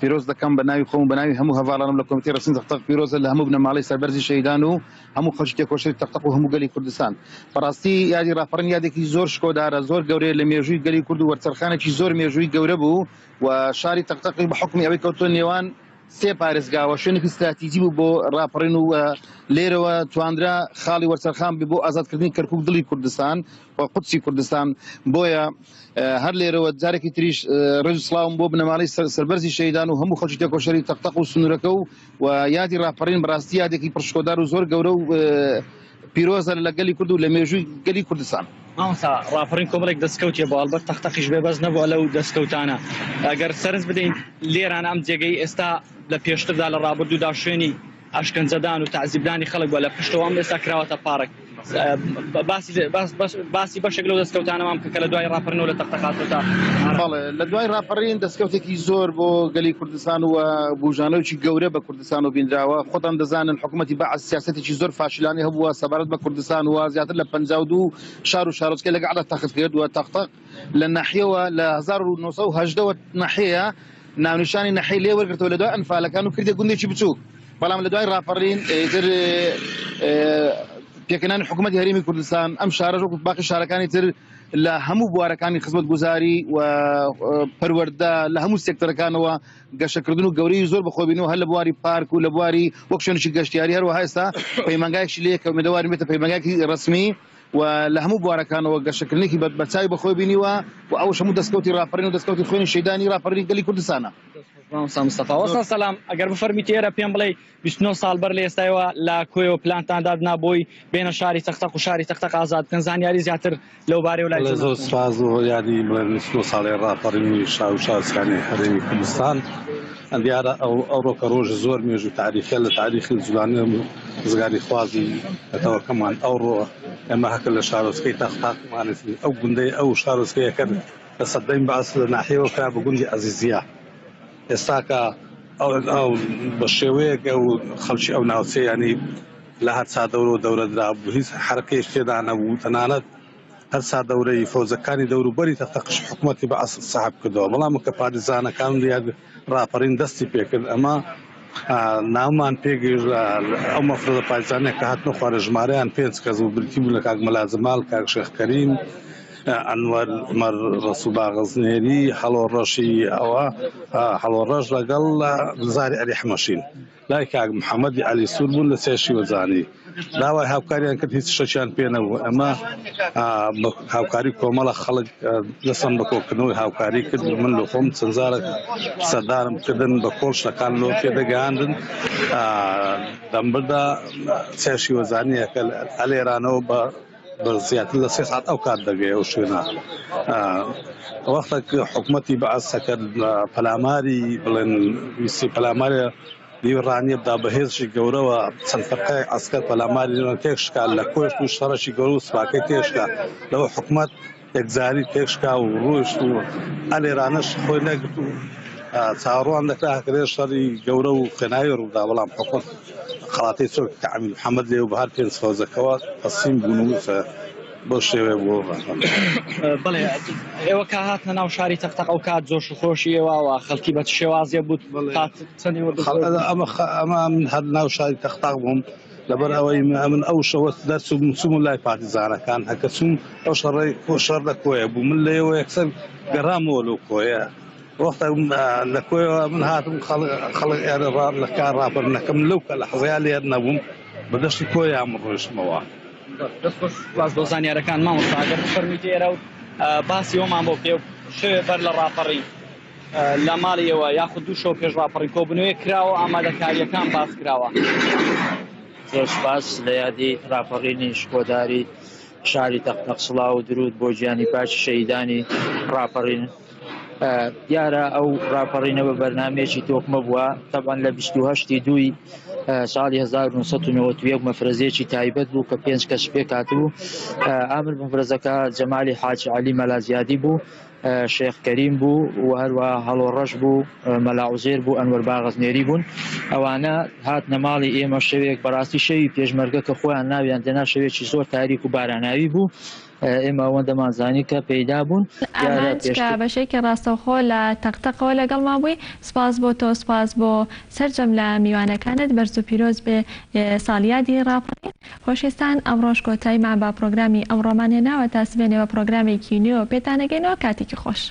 پیرۆز دەکەم بە ناوی خۆم و بە ناوی هەموو هەڤاڵانم لە کۆمیتەی ڕێکخستنی تەقتەق پیرۆزە لە هەموو بنەماڵەی سەربەرزی شەهیدان و هەموو خەڵکی تێکۆشەری تەقتەق و هەموو گەلی کوردستان. بەڕاستی یادی ڕاپەڕین یادێکی زۆر شکۆدارە، زۆر گەورەیە لە مێژووی گەلی کورد و وەرچەرخانێکی زۆر مێژووی گەورە بوو و شاری تەقتەقیش بە حوکمی ئەوەی کەوتووە نێوان سێ پارێزگاوە شوێنێکی ستراتیجی بوو بۆ ڕاپەڕین و لێرەوە توانرا خاڵی وەرچەرخان بێ بۆ ئازادکردنی کەرکوک دڵی کوردستان و قودسی کوردستان بۆیە هەر لێرەوە جارێکی تریش ڕێز و سڵاوم بۆ بنەماڵەی سەربەرزی شەهیدان و هەموو خەڵکی تێکۆشەری تەقتەق و سنوورەکە و و یادی ڕاپەڕین بەڕاستی یادێکی پڕشکۆدار و زۆر گەورە و پیرۆزە لە گەلی کورد و لە مێژووی گەلی کوردستان. مامۆستا ڕاپەڕین کۆمەڵێک دەستکەوتی هەبوو ئەڵبەت تەقتەقیش بێبەش نەبووە لەو دەستکەوتانە ئەگەر سەرنج بدەین لێرانە ئەم جێگەی ئێستا لە پێشتردا لە ڕابردوودا شوێنی ئەشکەنجەدان و تەعزیبدانی خەڵک بووە لە پشتەوە ئەم ئێستا کراوەتە پارک باسی باسی بەشێک لەو دەستکەوتانەمان بکە کە لە دوای ڕاپەڕینەوە لە تەقتەق هاتووەتە بەڵێ لە دوای ڕاپەڕین دەستکەوتێکی زۆر بۆ گەلی کوردستان و بوژانەوەکی گەورە بە کوردستان و بینراوە خۆتان دەزانن حکوومەتی بەعس سیاسەتێکی زۆر فاشلانەی هەبووە سەبارەت بە کوردستان و زیاتر لە 52 شار و شارۆچکەی لەگەڵدا تەخت کرد و تەقتەق لە ناحیەوە لە 1970 وە ناحیەیە ناونیشانی ناحیەی لێ وەرگرتەوە لە دوای ئەنفالەکان و کردی گوندێکی بچووک بەڵام لە دوای ڕاپەڕین ئیتر پێکهێنانی حکوومەتی هەرێمی کوردستان ئەم شارەش وەکو باقی شارەکانی تر لە هەموو بوارەکانی خزمەتگوزاری و پەروەردە لە هەموو سێکتەرەکانەوە گەشەکردن و گەورەی زۆر بەخۆبینەوە هەر لە بواری پارک و لە بواری وەک شوێنێکی گەشتیاری هەروەها ئێستا پەیمانگایەکی لێ کە ئومێدەوارین بێتە پەیمانگایەکی ڕەسمی و لە هەموو بوارەکانەوە گەشەکردنێکی بەرچاوی بەخۆی بینیوە و ئەوەش هەموو دەستکەوتی ڕاپەڕین و دەستکەوتی خوێنی شەهیدانی ڕاپەڕینی گەلی کوردستانە. مامۆستا مستەفا وەستا سەلام ئەگەر بفەرمیت ئێرە پێم بڵێی 29 ساڵ بەر لە ئێستایەوە لە کۆیەوە پلانتان دادنا بۆی بێنە شاری تەقتەق و شاری تەقتەق ئازاد بکەن زانیاری زیاتر لەو بارەیەوە لای بەڵێ زۆر جەنابتان. سوپاس بۆ یادی بڵێن 29 ساڵەی ڕاپەڕینی شار و شارۆچکانی هەرێمی کوردستان دیارە ئەو ئەوڕۆکە ڕۆژی زۆر مێژوو تاریخیە لە تاریخی جولانە ڕزگاریخوازی نەتەوەکەمان ئەوڕۆ ئێمە هەکە لە شارۆچکەی تەقتەق ئەو گوندەی ئەو شارۆچکەیە کە لە سەردەمی بەعس لە ناحیەوە کرا بە گوندی عەزیزیە ئێستاکە ئەو ئەو بە شێوەیەک ئەو خەڵکی ئەو ناوچەیە ینی لە هەر چادەورەوە دەورە درابوو هیچ حەرەکەیش تێدا نەبوو تەنانەت هەر چادەورەی فەوجەکانی دەوروبەری تەقتەقش حکوومەتی بەعس سەحب کردەوە بەڵام کە پارتیزانەکان یاد ڕاپەڕین دەستی پێکرد ئەمە ناومان پێگەیشت ئەو مەفرەزە پارتیزانە کە هاتنە خوارە ژمارەیان پێنج کەس بوو بریتی بوون لە کاک مەلا جەمال کاک شێخ کەریم. ئەنوەر عومەر ڕەسوڵ باغەزنێری، هەڵۆ ڕەشی ئەوە هەڵۆ ڕەش لەگەڵ نزاری عەلی حەمەشین لای کاک محەممەدی عەلی سوور بوون لە سێ شیوەزانی داوای هاوکاریان کرد هیچ شتێکیان پێ نەبوو ئەمە بە هاوکاری کۆمەڵە خەڵک دەستم بە کۆکردنەوەی هاوکاری کرد من لە خۆم چەند جارێک سەردانم کردن بە کۆڵ شتەکان لۆ پێدەگەیاندن دەمبردە سێ شیوەزانیەکە ئەلێرانەوە بە بە زیاتر لە سێ ساعت ئەو کات دەگەیە ئەو شوێنە وەختێک حکوومەتی بەعس سەکەر پەلاماری بڵێن ویستی پەلاماری دیو ڕانیە بدا بە هێزی گەورەوە چەند فەرقەیەک عەسکەر پەلاماری تێکشکا لە کۆشت و شەڕەکی گەورە و سوپاکەی تێکشکا لەوە حکوومەت یەکجاری تێکشکا و ڕۆیشت و ئەلێرانەش خۆی نەگرت و چاوەڕوان دەکرا هەکرێ شەڕی گەورە و خوێناوی ڕوودا بەڵام حکومەت خەڵاتی چۆک کە ئەمین محەممەد لێ و بەهار پێنج فەوجەکەوە تەسلیم بوون و بەو شێوەیە بووە ڕاپەڕین. بەڵێ ئێوە کە هاتنە ناو شاری تەقتەق ئەو کات جۆش و خرۆشی ئێوە و خەڵکی بە چ شێوازێ بوو تا چەند ئێوە دڵخۆش بوون؟ ئەمە ئەمە من هەر ناو شاری تەقتەق بووم لەبەر ئەوەی ئەمن ئەو شەوە دەرچووم چووم لای پارتیزانەکان هەکە چووم ئەو شەڕەی شەڕ لە کۆیە بوو من لێوە یەکسەر گەڕامەوە لەو کۆیە وەختە لە کۆیەوە من هاتم خەڵک ئێرە لە کار ڕاپەرنەکەم لەو کە لە حەزیا لێر نەبووم بە دەشتی کۆیان ڕۆیشتمەوە. دەست خۆش سپاس بۆ زانیارەکان مامۆستا گەر بفەرموویت ئێرە و باسی ئەومان بۆ بکەی و شەوێ بەر لە ڕاپەڕین لە ماڵی ئێوە یاخود دوو شەو پێش ڕاپەڕین کۆبوونەوەیەک کراوە و ئامادەکارییەکان باس کراوە. زۆر سپاس لە یادی ڕاپەڕینی شکۆداری شاری تەقتەق سڵاو و دروود بۆ گیانی پاکی شەهیدانی ڕاپەڕین. دیارە ئەو ڕاپەڕینە بە بەرنامەیەکی تۆکمە بووە تەبعەن لە 28 دووی ساڵی 1991 مەفرەزەیەکی تایبەت بوو کە پێنج کەس پێکهاتبوو ئامر مەفرەزەکە جەمالی حاجی عەلی مەلا زیادی بوو شێخ کەریم بوو و هەروە هەڵۆ ڕەش بوو مەلا عوزێر بوو ئەنوەر باغەزنێری بوون ئەوانە هاتنە ماڵی ئێمە شەوێک بەڕاستی شەوی پێشمەرگە کە خۆیان ناویان دێنا شەوێکی زۆر تاریک و باراناوی بوو ئێمە ئەوەندەمان زانی کە پەیدا بوون. دیارە ئامانج کە پێشتر. بەشێکی ڕاستەوخۆ لە تەق تەقەوە لەگەڵمان بووی سپاس بۆ تۆ سپاس بۆ سەرجەم لە میوانەکانت بەرز و پیرۆز بێ ساڵیادی ڕاپەڕین خۆشویستان ئەمڕۆش کۆتاییمان بە پڕۆگرامی ئەمڕۆمان هێناوە تا سبەینێ بە پڕۆگرامێکی نوێوە پێتان ئەگەینەوە کاتێکی خۆش.